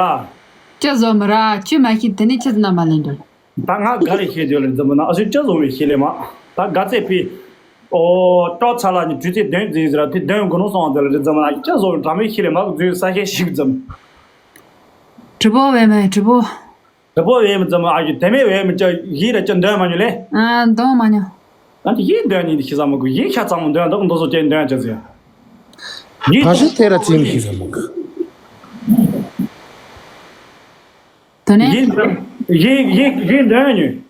ཅི་བཟོ་མི་ར་ཅི་མ་ཤེས་དེ་ནས་ཅི་ཟིན་ན་མ་ལེན་འདོད། ད་ང་ག་རེ་ཤེས་དོ་ལེ་འཛམ་བུ་ན་ཨ་སུ་ཅི་བཟོ་མི་ཤེས་ལེ་མ། ད་ག་ཚད་ཕི། ཨོ་ཏོ་ཚ་ལ་ནི་དུས་ཚེ་དོན་འཛིན་ཟེར་ཕི་དོན་དགུ་ནོ་སོང་དོ་ལེ་འཛམ་བུ་ན་ཅི་བཟོ་མི་འདྲ་མི་ཤེས་ལེ་མ་འཛུལ་ས་ཤེས་ཤིག་འཛམ། དྲི་བོ་བས་མེད་དྲི་བོ། དེ་པོ་ཡིན་ཙམ་ཨ་ཀྱི་དེ་མེད་བས་མི་ཅག་ཡིད་ལ་ཅི་འདོན་མ་མྱོང་ལེ། ཨ་འདོན་མ་མྱོང་། ཨ་ཀྱི་ཡིད་འདོན་ཉིན་ཤི་ས་མ་གུ་ཡིད་ཤ་ཚང་མ་འདོན་འདུག་འདུག་སོ་ཅན་འདོན་ཅི་ཟེར། ཡིད་ཕ་ཤི་དེ་ར་ཙིམ་ཤི་ས་མ་གུ། ད་ནས་ཡིན་ཡིན་ཡིན་ཡིན་འདོན་ཉོས།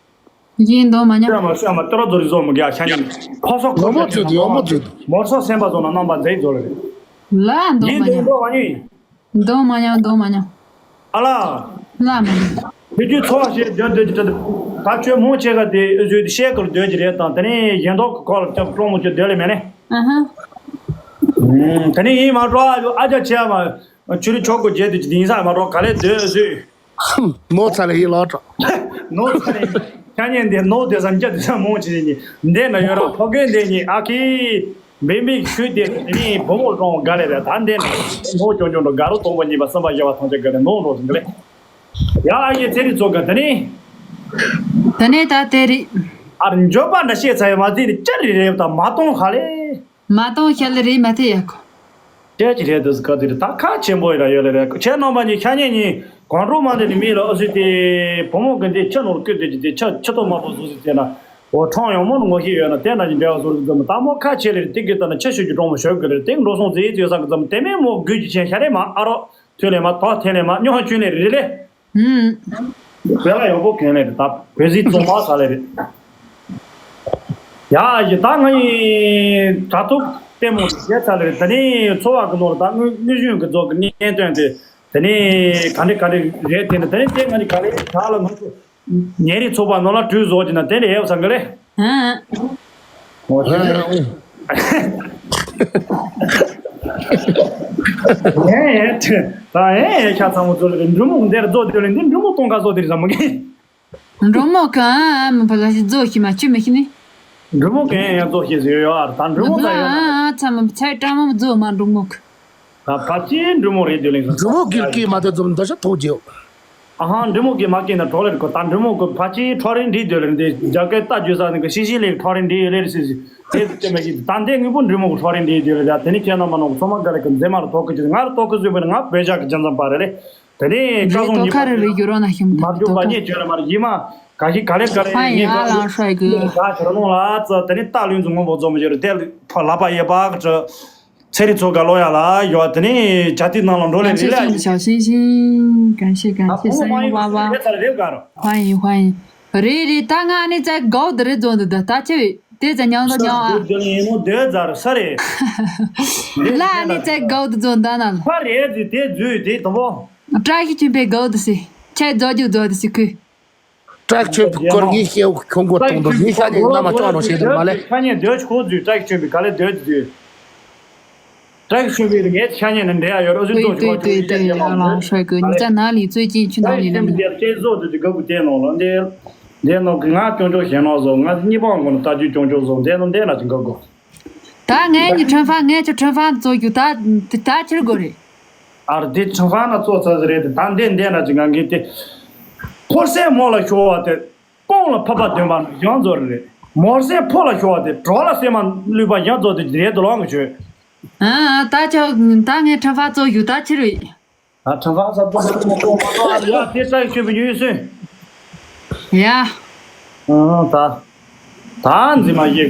ཡིན་འདོན་མ་ཉོ། ཤ་མ་ཤ་མ་ཏི་ར་རྫོ་རི་རྫོ་མོ་རྒྱ་ཤ་ཉིན་ཁོ་སོ་ཁོ་ཡོང་མོ་ཚོད་དུ་ཡོང་མོ་ཚོད་དུ། མོར་སོ་སེམས་པ་བཟོ་ན་རྣམ་པ་མཛེས་རྫོ་རེད། ལ་འདོན་ཡིན་མ་འདོན་ཉོ། འདོན་མ་ཉོ། འདོན་མ་ཉོ། འདོན་མ་ཉོ། ཨ་ལ། ལ་མ་ཉོ། དེ་དུས་ཚོ་བ་ཞེས་འདོན་འདོད་ཀྱི་ད་ད་ཁྱོད་མོ་ཆེ་ག་དེ་ཨུ་ཚོས་དེ་བཤད་སྐོར་འདོད་ཀྱི་རེད་དང་དེ་ནས་གཞན་དོག་གི་སྐོར་ལ་སྐྱབས་སྤྲོ་མོ་ཁྱོད་འདོད་ལེ་མེད་ལེ། ཨ་ཧ། དེ་ནས་ཡིན་མ་འགྲོ་ཨ་ཡོ་ཨ་ཅག་ཆེ་མ་ཆུ་རི་ཆོག་གོ་རྗེས་དུ་ཅི་དེ་ཡིན་ས་མ་འགྲོ་ག་ལེ་འདོད་ཨུ་ཚོས། ནོར་ཚ་ལས་ཡིན་ལོག་འགྲོ། ནོར་ཚ་ལས་ཡིན། ཁ་ཉན་འདི་ནོར་དེ་སང་རྒྱ་དེ་སང་མོང་ཆེ་ནི་འདི་ན་ཡོད་ར་ཕོ་རྒན་འདི་ནི་ཨ་ཁི། འབེན་མིག་ཤུལ་དེ་ནི་བུ་མོ་རོང་ག་ལེ་རེད་ད་འདི་ན་ནོར་ཅོང་ཅོང་འགྲོ་ག་རུ་སྟོང་པ་གཉིས་པ་གསུམ་པ་བཞི་པ་ཐམས་ཅད་ག་ལེ་ནོར་འགྲོ་ཟིན་ག་ལེ། ཡ་ཨ་ཡེ་ཚེ་རིང་ཚོ་ག་ད་ནི། ད་ནི་ད་དེ་རེད། ཨར་འཇོག་པ་འདྲ་བཤད་ཚ་ཡི་མ་ཚིག་ནི་ཅི་རེད་རེད་ད་མ་གཏོང་ཧ་ལེ། མ་གཏོང་ཤ་ལེ་རེད་མ་ཐེ་ཡ་ཁོ། ཁྱེད་ཀྱི་རེད་འདུག་ག་དེ་རེད་ད་ཁ་ཆེན་པོ་ཡིན་ལ་ཡོད་ལེ་རེད་ཁྱེད་རྣམ་པ་གཉིས་ཤ་ཉེ་གཉིས་གང་འགྲོ་མ་འདི་ནི་མི་ལ་ཨ་སི་དེ་བུ་མོ་གི་འདི་ཁྱི་ནོར་བསྐུལ་དེ་ཀྱི་དེ་ཁྱི་ཁྱི་ཐོ་མ་པོ་བཟོ་ཟི་ཟེར་ན་འོ་ཁྲང་ཡོང་མོ་ནི་ངོ་ཤེས་ཡོད་ན་དེ་ན་ཀྱི་འབྲེལ་བ་བཟོ་རིགས་འཛོམས་ད་མོ་ཁ་ཆེ་ལེ་རེད་དེ་གི་ད་ན་ཁྱི་ཤོད་ཀྱི་གྲོང་མོ་ཤོད་གི་ལེ་རེད་དེ་འགྲོ་སོང་ཟེར་ཡོད་ས་གི་འཛོམས་དེ་མེད་མོ་དགོས་ཀྱི་ཆེན་ཤ་རེད་མ་ཨ་རོ། ཐོན་ལེ་མ་ཐོག་ཐེན་ལེ་མ་སྨྱོ་ཧ་ཆུན་ལེ་རེ་ལེ། ཧུམ། བོད་ལ་ཡག་པོ་གན་ལེ་རེ་ད་བོད་ཟིག་བཙོང་མ་ས་ལེ་རེ། ཡ་ཡི་ད་ང་ཡི་དྲ་ཐོག་ལྟད་མོ་བྱས་ཚར་ལེ་རེ་ད་ནི་འཚོ་བ་གི་ནོར་ད་དངོས་དངོས་གཞུང་གི་རྫོགས་གི་གནད་དོན་དེ་ད་ནི་ག་འདྲེ་ག་འདྲེ་རེད་དེ་ནི་ད་ནི་དེ་ང་ནི་ག་ལེ་ད་ལ་ང་ཚོ། ཉེ་རིགས་ཚོགས་པ་ནོར་ལ་གྲོས་བཟོ་གྱི་ན་དེ་ལས་ཡོད་བསམ་གི་རེད། ཧ། ཨོ་ཧེ། ཨེ་ཨེ་ད་ཨེ་ཨེ་ཤ་ཚང་མོ་ཚོ་ལ་འབྲུ་མོ་འདིར་བཟོ་དེ་ལ་འདི་འབྲུ་མོ་གཏོང་ག་བཟོ་དེ་རེད་བསམ་གི། འབྲུ་མོ་གང་མི་ཕ་ལ་ཞིག་བཟོ་ཤི་མ་ཆུ་མི་ཤི་ནི། འབྲུ་མོ་གང་ཡང་བཟོ་ཤེས་སུ་ཡོད་ཡོད་ཨ་ད་འབྲུ་མོ་ད་ཡོད་ན། ཨ་ཚང་མ་ཚད་ཀྲང་མོ་བཟོ་མ་འབྲུ་མོ་གི། ད་ཕ་ཅི་འབྲུ་མོ་རེད་དེ་ལིང་ས། འབྲུ་མོ་གིར་སྐྱེས་མ་ཐོན་ཙམ་འདི་ཤ་ཐོག་རྒྱལ། ཨ་ཧང་འབྲུ་མོ་གིར་མ་སྐྱེས་ན་གྲོགས་ལེར་གོ་ད་འབྲུ་མོ་གི་ཕ་ཅི་ཁྲོ་རིན་འདྲིས་དོད་ལེར་འདི་རྒྱ་སྐད་ལྟ་རྒྱུ་ས་ནི་གི་ཤི་ཤི་ལེ་ཁྲོ་རིན་འདྲིས་ཡོད་ལེར་སི་སི་དེ་དེ་མ་གི་ད་འདི་དངོས་པོ་འབྲུ་མོ་གི་ཁྲོ་རིན་འདྲིས་དོད་ལེ་ད་དེ་ནི་ཁྱེད་རྣམ་པ་ནང་ཚོ་མ་ག་ལེ་གི་མཛེས་མ་རུ་ཐོག་གི་ཅི་ང་རུ་ཐོག་གི་བཟོས་པ་ནི་ང་བོད་ཇག་གི་ཅན་ཙམ་པ་རེད་ལེ་དེ་ནི་བཀའ་རེད་བཟང་ཐོག་ཉིད་ཁ་པ་རེ་རེ་ཡོད་རོགས་ན་ཤམ་མ་རྒྱུ་པ་ཉེ་བྱོས་ལ་མ་རེ་ཡི་མ་ག་ཤི་ག་ལེ་ག་ལེ་ཧ་ཡི་ཡིན་ཨ་ལང་ཧྲ་གི་ག་ཤི་ར་ནོང་ལ་ཙ་དེ་ནི་རྟ་ལུས་འཛུགས་མང་པོ་འཛོམས་ཡོད་རེད་དེ་ལ་ལ་པ་ཡེ་པ་གི་ཚེ་རིང་ཚོ་ག་ལོ་ཡ་ལ་ཡོད་དེ་ནི་ཇ་ཏི་ནང་ལ་འགྲོ་ལེ་རི་ལ་ཡིན། 感谢送的小星星，感谢感谢三月娃娃，欢迎欢迎。རེད་རེད་ད་ང་ཨ་ནི་ཙ་གའུ་དེ་རེད་རྫོང་དུ་ད་ད་ཆེ་བས་དེ་ཙ་ཉང་དུ་ཉང་ཨ། ལ་ཨ་ནི་ཙ་གའུ་དུ་རྫོང་ད་ན་ལ། ཁ་རེད་ཟི་དེ་རྫུས་དེ་དང་པོ། བཀྲ་ཤིས་ཆོས་འཕེལ་གའུ་དུ་སི་ཁྱེད་རྫོགས་རྒྱུ་རྫོགས་དུ་སི་ཁུ། བཀྲ་ཤིས་ཆོས་འཕེལ་སྐོར་གྱི་ཤེས་ཁྱོད་མགོ་གཏོང་དུ་ཉི་ཤ་ཉི་ན་མ་ཅོག་ནོ་ཤེས་དུ་མ་ལེ། ཁ་ཉན་སྡོད་ཁོ་རྫུས་བཀྲ་ཤིས་ཆོས་འཕེལ་ག་ལེ་སྡོད་རྫུས། བཀྲ་ཤིས་ཆོས་འཕེལ་ངས་ཤ་ཉན་ནས་འདྲེ་ཡ་ཡོད་རོ་སུ་ཏོ་ཅི་ཁོ་ཅོག་ཡིན་ཅག་ཉན་མ་འདོད། ལང་ཧྲ་གི་ཉི་ཅག་ན་ལི་ཙོས་ཅིན་ཆུ་ནང་ལི་ནམ་ཡ། ཅེ་བཟོ་དུ་ཅི་ག་གུ་དེ་ནོ་ལོ་འདི། འདི་ནོ་གི་ང་སྐྱོང་ཆོག་ཞེ་ནོ་བཟོ་ང་གཉིས་པ་ངོ་ནོ་ལྟ་རྒྱུ་སྐྱོང་ཆོག་བཟོ་འདི་ནོ་འདི་ན་ཅི་ག་གུ། ད་ངས་ནི་ཁྲོན་ཧྥང་ངས་ཁྱོད་ཁྲོན་ཧྥང་བཙོ་རྒྱུ་ད་ད་ཁྱེར་དགོས་རེད། ཨར་འདི་ཁྲོན་ཧྥང་ན་བཙོ་ཚ་ཟི་རེད་དེ་ད་འདི་འདི་ན་ཅི་ང་གི་དེ། ཕོར་སའི་མོ་ལ་ཤོར་བ་དེ། སྤོང་ལ་ཕབ་པ་འདོན་པ་ཡང་བཙོ་རེད། མོར་སའི་ཕོ་ལ་ཤོར་བ་དེ་གྲོགས་ལ་སེམས་མ་བསླུས་པ་ཡང་བཙོ་དེ་རེད་དུ་ལོང་གི་ཆོས། ཨ་ཨ་ད་ཁྱོད་ད་ངས་ཁྲོན་ཧྥང་བཙོ་རྒྱུ་ད་ཁྱེར་རེད། ད་ཁྲོན་ཧྥང་ས་བཙོ་ཡ་དེ་ལྟ་ཡི་ཆོས་པའི་ཡུལ་སོན། ཡ། ཨ་ད། ད་འཛིན་མ་ཡེ།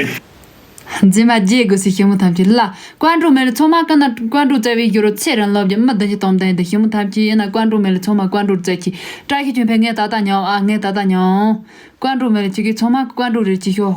འཛིན་མ་རྒྱས་དགོས་སི་ཞི་མོ་ཐམས་ཅད་ལ། ཀོན་ཀྲུ་མེ་ལི་ཚང་མ་ཀ་ན་ཀོན་ཀྲུ་བཙལ་བའི་རྒྱུ་རོ་ཚེ་རིང་ལོ་བརྒྱ་མི་བདུན་ཅུ་སྟོང་ལྡན་དུ་ཞི་མོ་ཐམས་ཅད་ཡིན་ན་ཀོན་ཀྲུ་མེ་ལི་ཚང་མ་ཀོན་ཀྲུ་བཙལ་གྱི་བཀྲ་ཤིས་ཆོས་འཕེལ་ངས་ད་ལྟ་མྱོང་ཨ་ངས་ད་ལྟ་མྱོང་། ཀོན་ཀྲུ་མེ་ལི་ཅི་གི་ཚང་མ་ཀོན་ཀྲུ་རེ་ཅི་ཤོག་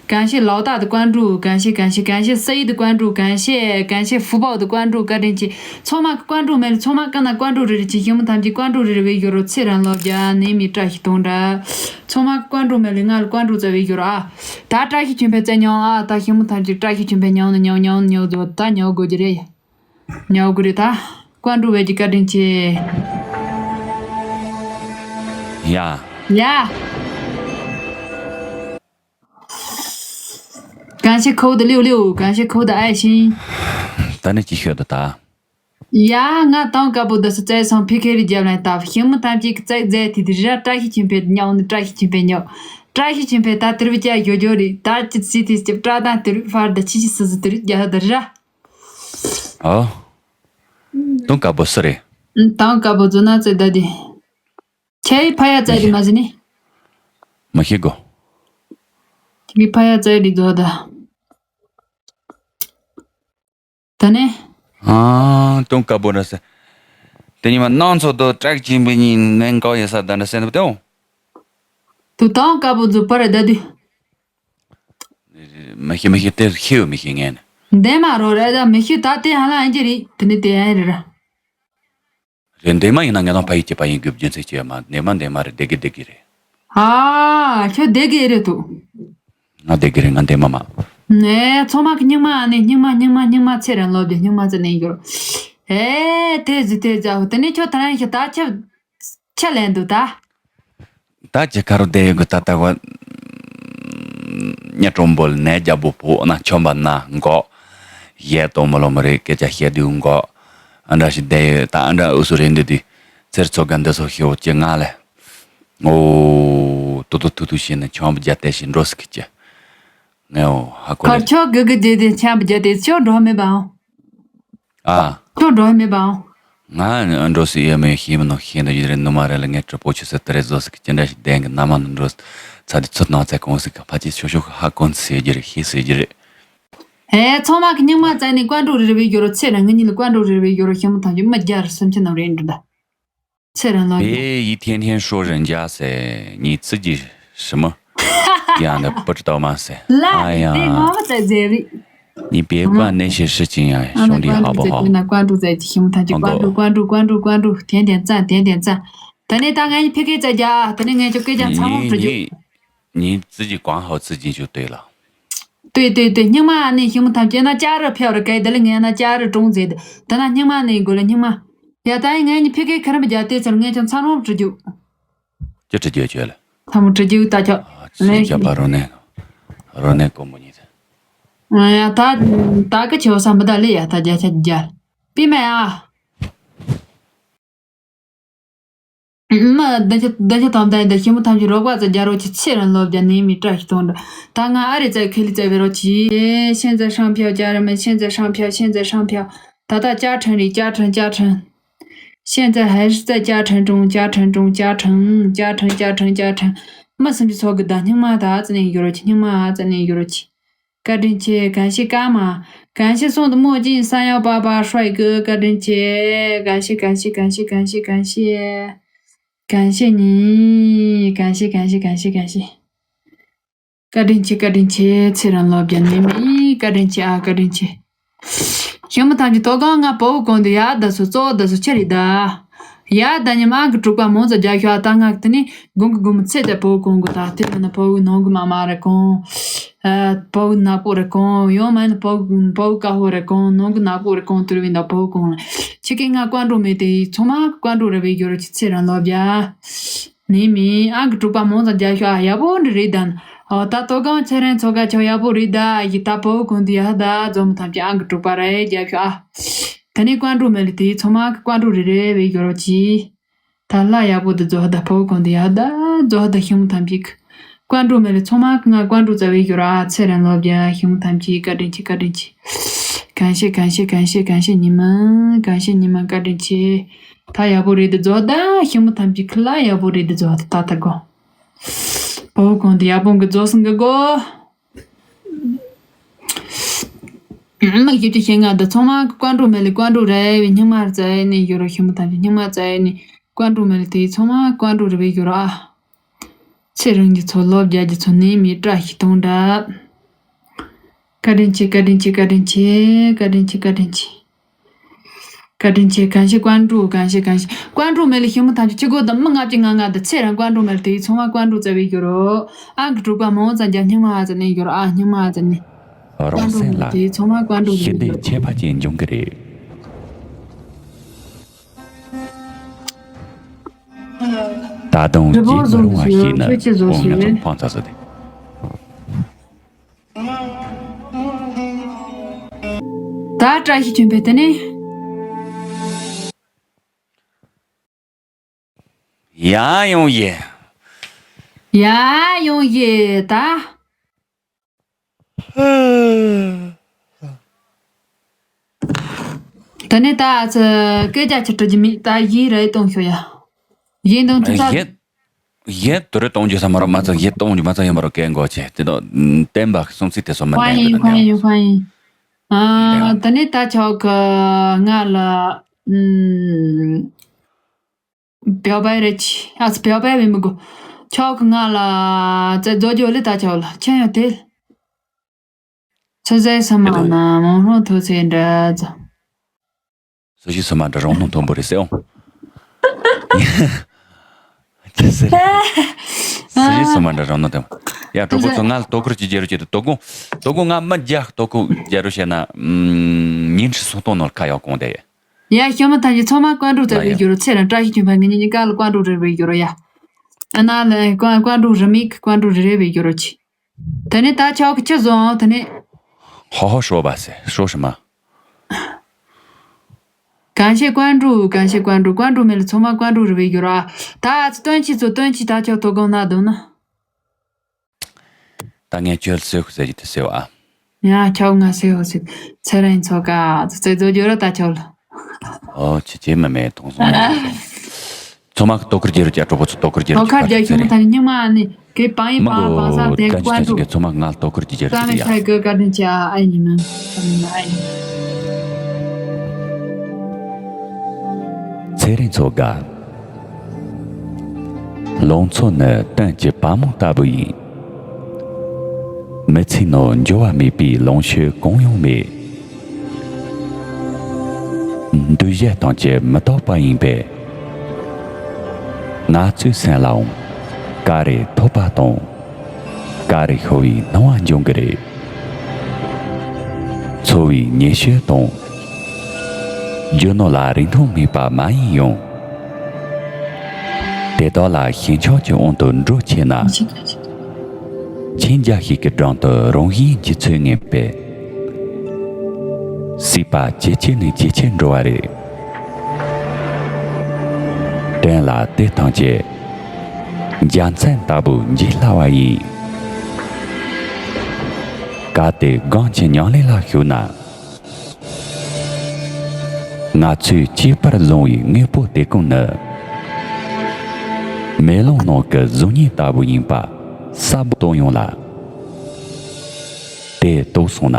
གན་ཤེ་ལའོ་ཏ་དུ་ཀོན་ཀྲུ་གན་ཤེ་གན་ཤེ་གན་ཤེ་སི་ཡི་དུ་ཀོན་ཀྲུ་གན་ཤེ་གན་ཤེ་ཧྥུ་པའོ་དུ་ཀོན་ཀྲུ་བཀའ་དྲིན་ཆེ་ཚང་མ་ཀོན་ཀྲུ་མེ་ལི་ཚང་མ་ཀ་ན་ཀོན་ཀྲུ་རེ་རེ་ཅི་ཞི་མོ་ཐམས་ཅད་ཀོན་ཀྲུ་རེ་རེ་བའི་རྒྱུ་རོ་ཚེ་རིང་ལོ་བརྒྱ་ནས་མི་བཀྲ་ཤིས་གཏོང་འདྲ། ཚང་མ་ཀོན་ཀྲུ་མེ་ལི་ང་ལ་ཀོན་ཀྲུ་བཙལ་བའི་རྒྱུ་རོ་ཨ། ད་བཀྲ་ཤིས་ཆོས་འཕེལ་བཙལ་མྱོང་ཨ། ད་ཞི་མོ་ཐམས་ཅད་བཀྲ་ཤིས་ཆོས་འཕེལ་མྱོང་ནི་མྱོང་མྱོང་ནི་མྱོང་དགོས་ད་མྱོང་དགོས་ཀྱི་རེད་ཡ། མྱོང་དགོས་རེད་ད། ཀོན་ཀྲུ་བས་ཀྱི་བཀའ་དྲིན་ཆེ། ཡ། ཡ། གན་ཤེ་ཁོ་དུ་ལིའུ་ལིའུ་གན་ཤེ་ཁོ་དུ་ཨའི་ཤིང་། ད་ནི་ཅི་ཤོད་དུ་ད། ཡ་ང་དང་དཀར་པོ་འདི་སུ་བཙལ་སོང་ཕི་ཁེ་རི་རྒྱབ་ལན་བཏབ་ཞི་མོ་ཐམས་ཅད་ཀྱི་བཙལ་བཙལ་དེ་དེ་ར་བཀྲ་ཤིས་ཆོས་འཕེལ་ཉག་ནི་བཀྲ་ཤིས་ཆོས་འཕེལ་ཉག་བཀྲ་ཤིས་ཆོས་འཕེལ་ད་དེར་བུ་ཅག་ཡོ་ཡོ་རེད་ད་ཅི་སི་དེ་སྐྱབས་བཀྲ་དང་དེར་ཕར་ད་ཆི་ཆི་སི་སི་དེ་རེད་རྒྱ་ད་ར། ཨོ། དང་དཀར་པོ་སུ་རེད། དང་དཀར་པོ་ཛོ་ན་ཙེ་ད་དེ། ཁྱེད་ཕ་ཡ་བཙལ་དེ་མ་ཟིན་ནི། མ་ཤེས་གོ། ཁྱེད་ཕ་ཡ་བཙལ་དེ་ཛོ་ད། ད་ནི། ཨ། དུང་དཀར་པོ་ར་ས། དེ་ཉི་མ་ནང་ཚོ་དོ་ཀྲག་ཅིང་པི་ཉིན་ནན་གོ་ཡེ་ས་དང་འདྲ་སེ་འདུག་དེའོ། དུ་དང་དཀར་པོ་རྫུ་བར་ད་དུས། མི་ཤེས་མི་ཤེས་དེ་ཤེས་ཡོད་མི་ཤེས་ངས་ནི། འདན་མ་རོ་རེད་ད་མི་ཤེས་ད་དེ་ཧ་ལ་ཨེ་འགྱེ་རེད་དེ་ནི་དེ་ཨེ་རེད་ར། རེད་འདན་མ་ཡིན་ན་ངས་ནང་ཕ་ཡི་སྐྱེས་པ་ཡིན་དགོས་རྒྱུ་མཚན་ཅི་ཡོད་མ་འདན་མ་འདན་མ་རེད་བདེ་གི་བདེ་གི་རེད། ཨ་ཁྱོད་བདེ་གི་རེད་དུ། ང་བདེ་གི་རེད་ང་འདན་མ་མ། ནས་ཚང་མ་གི་སྙིང་མ་ནས་སྙིང་མ་སྙིང་མ་སྙིང་མ་ཚེ་རིང་ལོ་བརྒྱ་སྙིང་མ་ཚེ་ནས་ཡོད། ཨེ་དེ་ཟི་དེ་ཟ་ཧུ་དེ་ནས་ཁྱོད་ད་རང་ཤི་ད་ཁྱབ། ཆ་ལེན་འདུག་ད། ད་ཅི་ཁ་རུ་བསྡད་ཡོད་གི་ད་ལྟ་བ། ཉ་གྲོང་པོ་ནས་རྒྱལ་པོ་ཕོ་ན་ཆོམ་པ་ན་མགོ། གཞས་གཏོང་མི་ལོ་མི་རེད་སྐད་ཆ་བཤད་དུས་མགོ། ཨ་འདྲ་ཞིག་བསྡད་ཡོད་ད་ཨ་འདྲ་འུ་སུ་རེད་འདི་དུས། ཚེར་ཚོ་ག་འདི་སོ་ཤི་འོ་ཅི་ང་ལས། ཨོ་ཏུ་ཏུ་ཏུ་ཏུ་བྱས་ནས་ཆོམ་པ་རྒྱ་བལྟས་ཤིང་འགྲོ་སི་ཁི་ཅི། ངའོ་ཧ་གོ་ཁར་ལེ། ཆོག་གི་གི་རྗེས་དེ་ཆམ་པ་རྒྱ་བལྟས་ཆོག་འགྲོ་མེད་པའང་། ཨ། ཁྱོད་འགྲོ་མེད་པའང་། ང་འགྲོ་སྲིད་ཡོད་མེད་ཤེས་མི་ནོ་ཤེས་འདི་ཡོད་རེད་ནུ་མ་རེད་ལ་ངས་གྲི་པོ་ཆུ་སེ་ཏི་རེ་བཟོ་སྲིད་ཀྱི་ཅི་འདྲ་ཞིག་ལྡན་གི་ན་མ་ནུ་འགྲོ་ཚ་དི་ཚུར་ནང་ཚེ་གང་སྲིད་གི་ཕ་ཅི་ཤོ་ཤོ་ཧ་གོན་སྲིད་ཡོད་རེད་ཤེས་སྲིད་ཡོད་རེད། ཨེ་ཚང་མ་གི་སྙིང་མ་བཙལ་ནས་ཀོན་ཀྲུའུ་རེ་རེ་བའི་རྒྱུ་རོ་ཚེ་རིང་ངི་གཉིས་ལ་ཀོན་ཀྲུའུ་རེ་རེ་བའི་རྒྱུ་རོ་ཞིམ་མོ་ཐང་གི་མི་རྒྱ་རུ་སུམ་ཆུ་ནང་རེད་འགྲོ་ད། ཚེ་རིང་ལོ་རྒྱུ། 白衣天天说人家 ཟེར་ངས་ཙི་གི་ཞི་མི་ཡང་ནི་不知道吗 ཟེར། ལ་ཨ་ཡ། དེ་ངོ་མ་ཙི་ཟེར་རེད། 你别管那些事情呀，兄弟，好不好？ ཀོན་ཀྲུའུ་ཟེར་གྱི་ཞིམ་མོ་ཐང་གི་ཀོན་ཀྲུའུ་ཀོན་ཀྲུའུ་ཀོན་ཀྲུའུ་ཀོན་ཀྲུའུ་ཀོན་ཀྲུའུ་天天赞天天赞། ད་ནས་ད་ངས་ཕི་ཀེ་ཙ་རྒྱ་ད་ནས་ངས་ཁྱོད་སྐད་ཆ་ཚང་མ་འགྲོ་རྒྱུ། 你你自己管好自己就对了。 对对对，སྙིང་མ་ནས་ཞིམ་མོ་ཐམས་ཅད་ན་ཅ་རུ་ཕེབས་རུ་གས་དེ་ལ་ངས་ན་ཅ་རུ་གྲོང་མཛད་དེ་ད་ན་སྙིང་མ་ནས་དགོས་ལ་སྙིང་མ། ཡ་ད་ཡིན་ངས་ནི་ཕི་ཀེ་ཁ་རམ་རྒྱ་དེ་ཚར་ངས་ཀྱང་ཚང་རོགས་འགྲོ་རྒྱུ། ཅི་འགྲོ་རྒྱུ་ཁྱོད་ལ། ཐ་མོ་འགྲོ་རྒྱུ་ད་ཁྱོད། ཨ་ཅི་ཁྱོད་པ་རོ་ནས། རོ་ནས་ཀོ་མོ་ཉིད། ཡ་ད་ད་གི་ཆེ་བ་བསམ་པ་ད་ལས་ཡ་ད་རྒྱ་ཆ་རྒྱ། པི་མ་ཡ། མ་ད་ཆ་ད་ཆ་དམ་ད་ཡིན་ད་ཞིམ་མོ་ཐམས་ཅད་རོགས་པ་ཙ་རྒྱ་རོགས་ཀྱི་ཚེ་རིང་ལོ་བརྒྱ་ནས་མི་བཀྲ་ཤིས་གཏོང་འདྲ། ད་ང་ཨ་རི་ཙ་ཁེ་ལི་ཙ་བེ་རོགས་ཀྱི། 现在上票家人们，现在上票，现在上票。 ད་ད་ཅ་ཁྲན་རེད་ཅ་ཁྲན་ཅ་ཁྲན། 现在还是在加成中，加成中，加成，加成，加成，加成。 མ་སུམ་ཅུ་ཚོགས་ཀྱི་ད་སྙིང་མ་ད་ཙ་ནས་ཡོ་རོ་ཆི་སྙིང་མ་ཙ་ནས་ཡོ་རོ་ཆི། བཀའ་དྲིན་ཆེ། 感谢 ཀརྨ། 感谢送的墨镜 山药爸爸帅哥 བཀའ་དྲིན་ཆེ། 感谢 感谢 感谢 感谢 感谢 感谢你。 感谢 感谢 感谢 感谢。 བཀའ་དྲིན་ཆེ་བཀའ་དྲིན་ཆེ་ཚེ་རིང་ལོ་བརྒྱ་ནས་མི་བཀའ་དྲིན་ཆེ་ཨ་བཀའ་དྲིན་ཆེ། ཞིམ་མོ་ཐམས་ཅད་དོ་གང་ང་བོ་བོ་གོང་དུ་ཡ་ད་སོ་གཙོ་བོ་ད་སོ་ཆེ་རེད་ད། ཡ་ད་ཉམ་ཨང་གི་དྲུག་པ་མོང་ཙམ་རྒྱ་ཤོག་ཨ་ད་ང་གི་དེ་ནི་དགུང་གི་དགུང་མོ་ཚེ་ད་བོ་བོ་གོང་གི་ད་དེ་མིན་ན་བོ་བོ་ནང་གི་མ་མ་རེ་གོང་། ཨ་བོ་བོ་ནག་པོ་རེ་གོང་ཡོང་མ་ཡིན་ན་བོ་བོ་བོ་བོ་དཀར་པོ་རེ་གོང་ནང་གི་ནག་པོ་རེ་གོང་དུ་རེ་བིན་ད་བོ་བོ་གོང་ལ་ཁྱེད་ཀྱིས་ང་བཀའ་འགྲོ་མེད་དེ་ཚང་མ་བཀའ་འགྲོ་རེ་བའི་ཡོ་རོ་ཆི་ཚེ་རིང་ལོ་བརྒྱ། ནས་མིན་ཨང་གི་དྲུག་པ་མང་ཙམ་རྒྱ་ཤོག་ཨ་ཡག་པོ་འདྲ་རེད་ད། ཨོ་ད་དོ་གང་ཚེ་རིང་ཚོ་ག་ཆོག་ཡག་པོ་རེད་ད་ཡི་ད་བོ་བོ་གོང་དུ་ཡག་ད་འཛོམས་ཐམས་ཅད་ཨང་གི་དྲུག་པ་རེད་རྒྱ་ཤོག་ཨ། ད་ནི་བཀའ་འགྲོ་མེད་ལ་དེ་ཚང་མ་གི་བཀའ་འགྲོ་རེ་རེ་བའི་ཡོ་རོ་ཆི། ད་ལ་ཡག་པོ་དུ་རྫོགས་ད་བོ་བོ་གོང་དུ་ཡག་ད་རྫོགས་ད་ཞིམ་མོ་ཐམས་ཅད་གི། བཀའ་འགྲོ་མེད་ལ་ཚང་མ་གི་ང་བཀའ་འགྲོ་རྩ་བའི་ཡོ་རོ་ཨ་ཚེ་རིང་ལོ་བརྒྱ་ཞིམ་མོ་ཐམས་ཅད་བཀའ་དྲིན་ཆེ་བཀའ་དྲིན་ཆེ། 感谢感谢感谢感谢你们， 感谢你们 བཀའ་དྲིན་ཆེ། ད་ཡག་པོ་རེད་དུ་རྫོགས་ད་ཞིམ་མོ་ཐམས་ཅད་ཁི་ལ་ཡག་པོ་རེད་དུ་རྫོགས་ད་ད་ད་གོ། བོ་བོ་གོང་དུ་ཡག་པོ་གི་རྫོགས་སོང་གི་གོ། མི་ཞིབ་ཀྱི་ཞེ་ང་འདི་ཚང་མ་གི་བཀའ་འགྲོ་མེད་ལ་བཀའ་འགྲོ་རེ་བའི་སྙིང་མ་རྩ་ནས་ཡོ་རོ་ཞིམ་མོ་ཐམས་ཅད་སྙིང་མ་རྩ་ནས་བཀའ་འགྲོ་མེད་ལ་དེ་ཚང་མ་བཀའ་འགྲོ་རེ་བའི་ཡོ་རོ་ཨ། ཚེ་རིང་གི་ཚོ་ལོ་བརྒྱ་གི་ཚོ་ནས་མི་བཀྲ་ཤིས་གཏོང་འདྲ། བཀའ་དྲིན་ཆེ་བཀའ་དྲིན་ཆེ་བཀའ་དྲིན་ཆེ་བཀའ་དྲིན་ཆེ་བཀའ་དྲིན་ཆེ། 感谢关注，感谢感谢。 关注མེད་ལ་ཞིམ་མོ་ཐམས་ཅད་ཆི་གོ་དང་མི་ལྔ་བཅུ་ང་ལྔ་དང་ཚེ་རིང་བཀའ་འགྲོ་མེད་ལ་དེའི་ཚང་མ་བཀའ་འགྲོ་རྩ་བའི་ཡོ་རོ། ཨང་གི་དྲུག་པ་མང་ཙམ་རྒྱ་སྙིང་མ་ཨ་ཙ་ནས་ཡོ་རོ་ཨ་སྙིང་མ་ཨ་ཙ་ནས། རང་སེམས་ལ་དེའི་ཚང་མ་བཀའ་འགྲོ་ཞི་བདེ་ཁྱད་པར་ཅན་འབྱུང་གི་རེད། ད་དུང་བརྗེད་མི་རུང་བ་ཞིག་ནི་འོ་ང་ཚོ་ཕང་ཚ་ས་དེ། ད་བཀྲ་ཤིས་ཆོས་འཕེལ་དེ་ནས། ཡ་ཡོང་ཡེ། ཡ་ཡོང་ཡེ་ད། ད་ནས་ད་ཨ་ཙི་སྐད་ཆ་ཆི་དྲི་རྒྱུ་མེད་ད་ཡིན་རེ་གཏོང་ཤོག་ཡ། ཡིན་དང་ཐུག་ད། ཡེ། ཡེ་དུ་རེ་གཏོང་རྒྱུ་ས་མ་རོ་མ་ཚ་ཡེ་གཏོང་རྒྱུ་མ་ཚ་ཡེ་མ་རོ་སྐད་འགོ་ཆེ་དེ་དོ་བསྟན་པ་གསུང་ཚིག་དེ་སོ་མ་ཁོང་ཡིན་ཁོང་ཡིན་ཁོང་ཡིན། ཨ་ད་ནས་ད་ཆོག་གི་ང་ལ་ཨུམ། 表白རེད་ཅི། ཨ་ཙི་表白བས་མི་དགོས། ཁྱོད་ཀྱི་ང་ལ་རྩེད་རྫོགས་རྒྱུ་ལས་ད་ཁྱོད་ལ་ཁྱོད་ཡང་དེ། ཚེ་ཟད་སུ་མ་ན་མོ་རང་ཐོ་ཚེ་འདྲ་ཙམ། སུ་ཞིག་སུ་མ་འདྲ་རང་ནང་མཐོན་པོ་རེད་ཟེར་འོང་། ཅི་ཟེར། སུ་ཞིག་སུ་མ་འདྲ་རང་ནང་མཐོན་པོ། ཡ་གྲོགས་པོ་ཚོ་ང་ལ་དོ་ཁུར་གྱི་རྒྱལ་རོ་བྱེད་དུ་དོ་དགོང་། དོ་དགོང་ང་མི་རྒྱག་དོ་ཁུར་རྒྱལ་རོ་བྱས་ན། ཉིན་ཁྲི་སོང་སྟོང་ནོར་ཁ་ཡག་གོང་དེ། ཡ་ཤོ་མ་ཐམས་ཅད་ཚང་མ་ཀོན་ཀྲུག་ལྟ་བུའི་རྒྱུ་རུ་ཚེ་རིང་བཀྲ་ཤིས་ཀྱི་ཕན་ངེད་གཉིས་ཀ་ལ་ཀོན་ཀྲུག་རེ་བའི་རྒྱུ་རུ་ཡ། ཨ་ན་ལ་ཀོན་ཀོན་ཀྲུག་རེ་མིག་ཀོན་ཀྲུག་རེ་རེ་བའི་རྒྱུ་རུ་ཆི། དེ་ནས་ད་ཆོག་གི་ཆི་བཟོ་ཨང་དེ་ནས། ཧོ་ཧོ་ཧྲོ་བ་སེ་ཧྲོ་ཧྲི་མ། གང་ཤེས་ཀོན་ཀྲུག་གང་ཤེས་ཀོན་ཀྲུག་ཀོན་ཀྲུག་མེད་ལ་ཚང་མ་ཀོན་ཀྲུག་རེ་བའི་རྒྱུ་རུ་ཨ། ད་ཨ་ཙི་སྟོན་ཆི་ཚོ་སྟོན་ཆི་ད་ཆོག་དོ་དགོང་ན་དུང་ན། ད་ངས་ཁྱོད་ལ་གསོད་ཤོག་ཟེར་གྱི་དེ་གསོད་ཨ། ཡ་ཁྱོད་ང་གསོད་ཤོག་ཟེར། ཚེ་རིང་ཚོ་ཀ་ཚེ་རྫོགས་རྒྱུ་ར་ད་ཁྱོད་ལ། ཨོ་ཁྱི་ཁྱི་མི་མེད་མཐོང་སོང་། ཚོ་མ་གི་དོ་ཁུར་རྒྱལ་རུ་ཀྱ་གྲོགས་པོ་ཚོ་དོ་ཁུར་རྒྱལ་རུ་ཀྱ་ཁ་རྒྱ་ཁྱོད་མི་ཐ་ནི་སྙིང་མ་ནི་གི་པང་ཡི་མི་པང་པང་ས་གོ་དེ་ཀ་ཅི་ཀ་ཅི་གི་ཚོ་མ་ང་དོ་ཁུར་རྒྱལ་རུ་ཀྱ་ཡ། ཀ་མི་ཁ་གི་ཀ་དྲིན་ཆ་ཨ་ཡིན་མ་ཨ་ཡིན་མ། ཚེ་རིང་ཚོ་དགའ། ལང་ཚོ་ནི་གཏན་གྱི་བ་མོ་ལྟ་བུ་ཡིན། མི་ཚེའི་ནང་འགྱུར་བ་མེད་པའི་ལང་ཤོད་གང་ཡང་མེད། འདུ་བྱེད་སྟངས་ཀྱི་མི་རྟག་པ་ཡིན་པས། ང་ཚོའི་སེམས་ལའང་ག་རེ་ཐོབ་པ་དང་། ག་རེ་ཤོར་བའི་སྣང་བ་འབྱུང་གི་རེད། འཚོ་བའི་ཉེ་ཤོས་དང་། རྒྱུ་ནོར་ལ་རིན་ཐང་མེད་པ་མ་ཡིན་ཡང་། དེ་དག་ལ་ཞེན་ཆགས་ཀྱི་དབང་དུ་འགྲོ་ཆེ་ན། ཆེན་རྒྱ་ཤེས་ཀྱི་དྲུང་དུ་རང་བཞིན་གྱིས་ཚུད་ངེས་པས། སྲིད་པ་ཇེ་ཆེ་ནས་ཇེ་ཆེར་འགྲོ་བ་རེད། དོན་ལ་དེ་ཐམས་ཅད་འཇའ་ཚོན་ལྟ་བུ་འཇིག་སླ་བ་ཡིན། གལ་ཏེ་སྒོམ་གྱི་ཉམས་ལེན་ལ་ཞུགས་ན། ང་ཚོས་གཅིག་པར་བཟུང་བའི་དངོས་པོ་དེ་ཀུན་ནི། མེ་ལོང་ནང་གི་གཟུགས་བརྙན་ལྟ་བུ་ཡིན་པ་གསལ་པོ་མཐོང་ཡོང་ལ། དེ་རྟོགས་སོང་ན།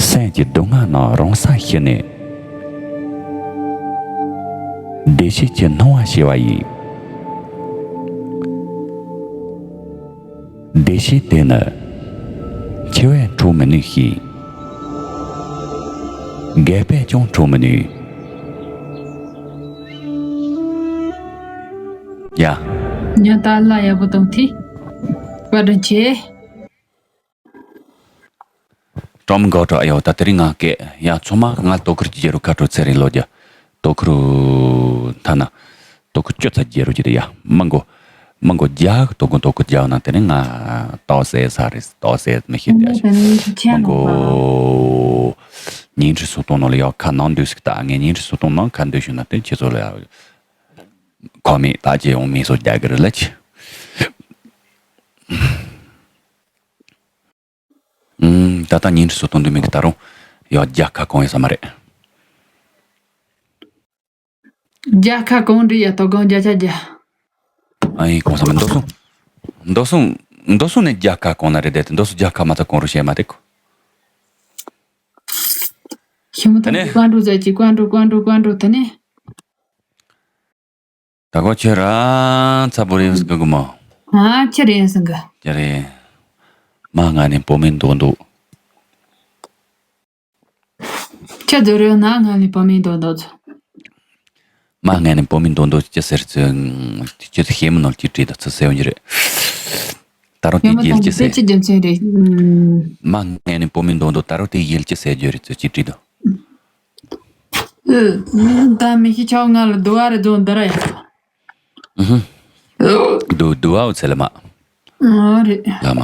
སེམས་ཀྱི་སྡུག་བསྔལ་རྣམས་རང་སར་ཞི་ནས། བདེ་སྐྱིད་ཀྱི་སྣང་བ་སྐྱེ་བ་ཡིན། བདེ་སྐྱིད་དེ་ནི་འཆི་བས་འཕྲོག་མི་ནུས་ཤིང་། རྒས་པས་ཀྱང་འཕྲོག་མི་ནུས། ཡ། ཉ་ད་ལ་ཡག་པོ་བཏང་ཐི། བཀའ་དྲིན་ཆེ། ཀྲོམ་གོ་ཀྲོ་ཨ་ཡོ་ད་དེ་རིང་ང་སྐད་ཡ་ཚོ་མ་ང་དོ་ཁུར་གྱི་རྒྱལ་རུ་ཁ་དྲོ་ཚེ་རིང་ལོ་རྒྱ་དོ་ཁུར་ཐ་ན་དོ་ཁུར་སྤྱོད་ཚ་རྒྱལ་རུ་གྱི་དེ་ཡ་མི་མགོ་མི་མགོ་རྒྱག་དོ་ཁུར་དོ་ཁུར་རྒྱག་ན་དེ་རིང་ང་ཏོག་ཟེ་ས་རེད་ཏོག་ཟེ་མི་ཤེས་དེ་མི་མགོ་ཉིན་ཁྲི་སུ་གཏོང་ནོ་ལ་ཡོ་ཁ་ནང་འདུས་སུ་ད་ངས་ཉིན་ཁྲི་སུ་གཏོང་ནང་ཁ་འདུས་ཞུ་ན་དེ་ཁྱེད་ཚོ་ལ་ཡ་ཁོ་མེད་ད་ཅེ་ཡོང་མི་སོ་རྒྱག་གི་རེད་ལ་ཆི། ཨུམ། ད་ལྟ་ཉིན་ཁྲི་སུ་གཏོང་འདོད་མེད་གི་ད་རུང་ཡོ་རྒྱ་ཁ་གང་ཡོད་ས་མ་རེད། རྒྱ་ཁ་གང་འདྲི་ཡ་དོ་གང་རྒྱ་ཆ་རྒྱ། ཨ་ཡིན་གང་ས་མ་འདོ་སོང་། འདོ་སོང་། འདོ་སོང་ནས་རྒྱ་ཁ་གང་ན་རེད་དེ་འདོ་སོང་རྒྱ་ཁ་མ་ཚ་གང་རུ་བཤད་མ་དེ་ཁོ། ཤི་མོ་ད་ནི་ཀོན་ཀྲུ་ཟ་ཅི་ཀོན་ཀྲུ་ཀོན་ཀྲུ་ཀོན་ཀྲུ་ད་ནི། ད་གོ་ཁྱོད་རང་ཚ་པོ་རེད་ཟེར་གི་མོ། ཨ་ཁྱེད་རེད་ཟེར་གི། ཁྱེད་རེད། མ་ང་ནི་བུ་མིན་འདུག་འདུག་ཁྱེད་ཚོ་རེད་ན་ང་ནི་བུ་མིན་འདུག་འདུག་ཚོ། མ་ང་ནི་བུ་མིན་འདུག་འདུག་ཅི་ཟེར་ཚོ། ཁྱེད་ཚོ་ཤེས་མི་ནོར་གྱི་བྲིས་ད་ཚོ་ཟེར་ཡོང་གི་རེད། ད་རུང་དེ་ཡིན་ཡལ་ཅི་ཟེར། ཅི་རྒྱུ་མཚན་རེད། མ་ང་ནི་བུ་མིན་འདུག་འདུག་ད་རུང་དེ་ཡལ་ཅི་ཟེར་རྒྱུ་རེད་ཚོ་ཅི་བྲིས་འདུག་ད་མི་ཤི་ཆོག་ང་ལ་དུ་བ་རེ་རྫོང་འདི་ར་ཡ། ཨུ་ཧུ། དུ་དུ་བའོ་ཚེ་ལ་མ། ཨོ་རེད། ལ་མ།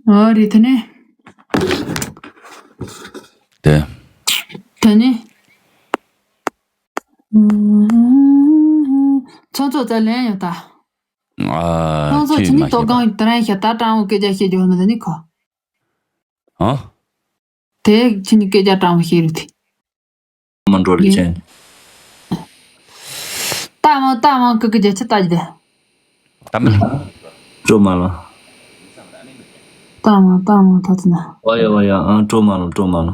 ཨོ་རེད་དེ་ནས། དེ། དེ་ནས། ཚོང་ཚོགས་རྩ་ལེན་ཡོད་ད། ཨ་ཚོང་ཚོགས་ཁྱོད་ཁྱི་ནི་མ་ཏོ་ཤེས་པ། གང་དེ་རིང་ཤ་ད་ཀྲང་བོ་སྐད་ཆ་བཤད་རྒྱུ་མི་འདི་ནི་ཁོ། ཨ། དེ་ཁྱི་ནི་སྐད་ཆ་དྲང་བོ་ཞིག་རེད་དེ། མ་འགྲོ་ལེ་ཆེན། ཏ་མ་ཏ་མ་ཀི་ཀི་རྒྱ་ཆེ་ཏ་ཅི་དེ། ཏ་མ། ཀྲོ་མ་ལོ། ཏ་མ་ཏ་མ་ཏ་ཏི་ན། ཝ་ཡ་ཝ་ཡ་ཨང་ཀྲོ་མ་ལོ་ཀྲོ་མ་ལོ།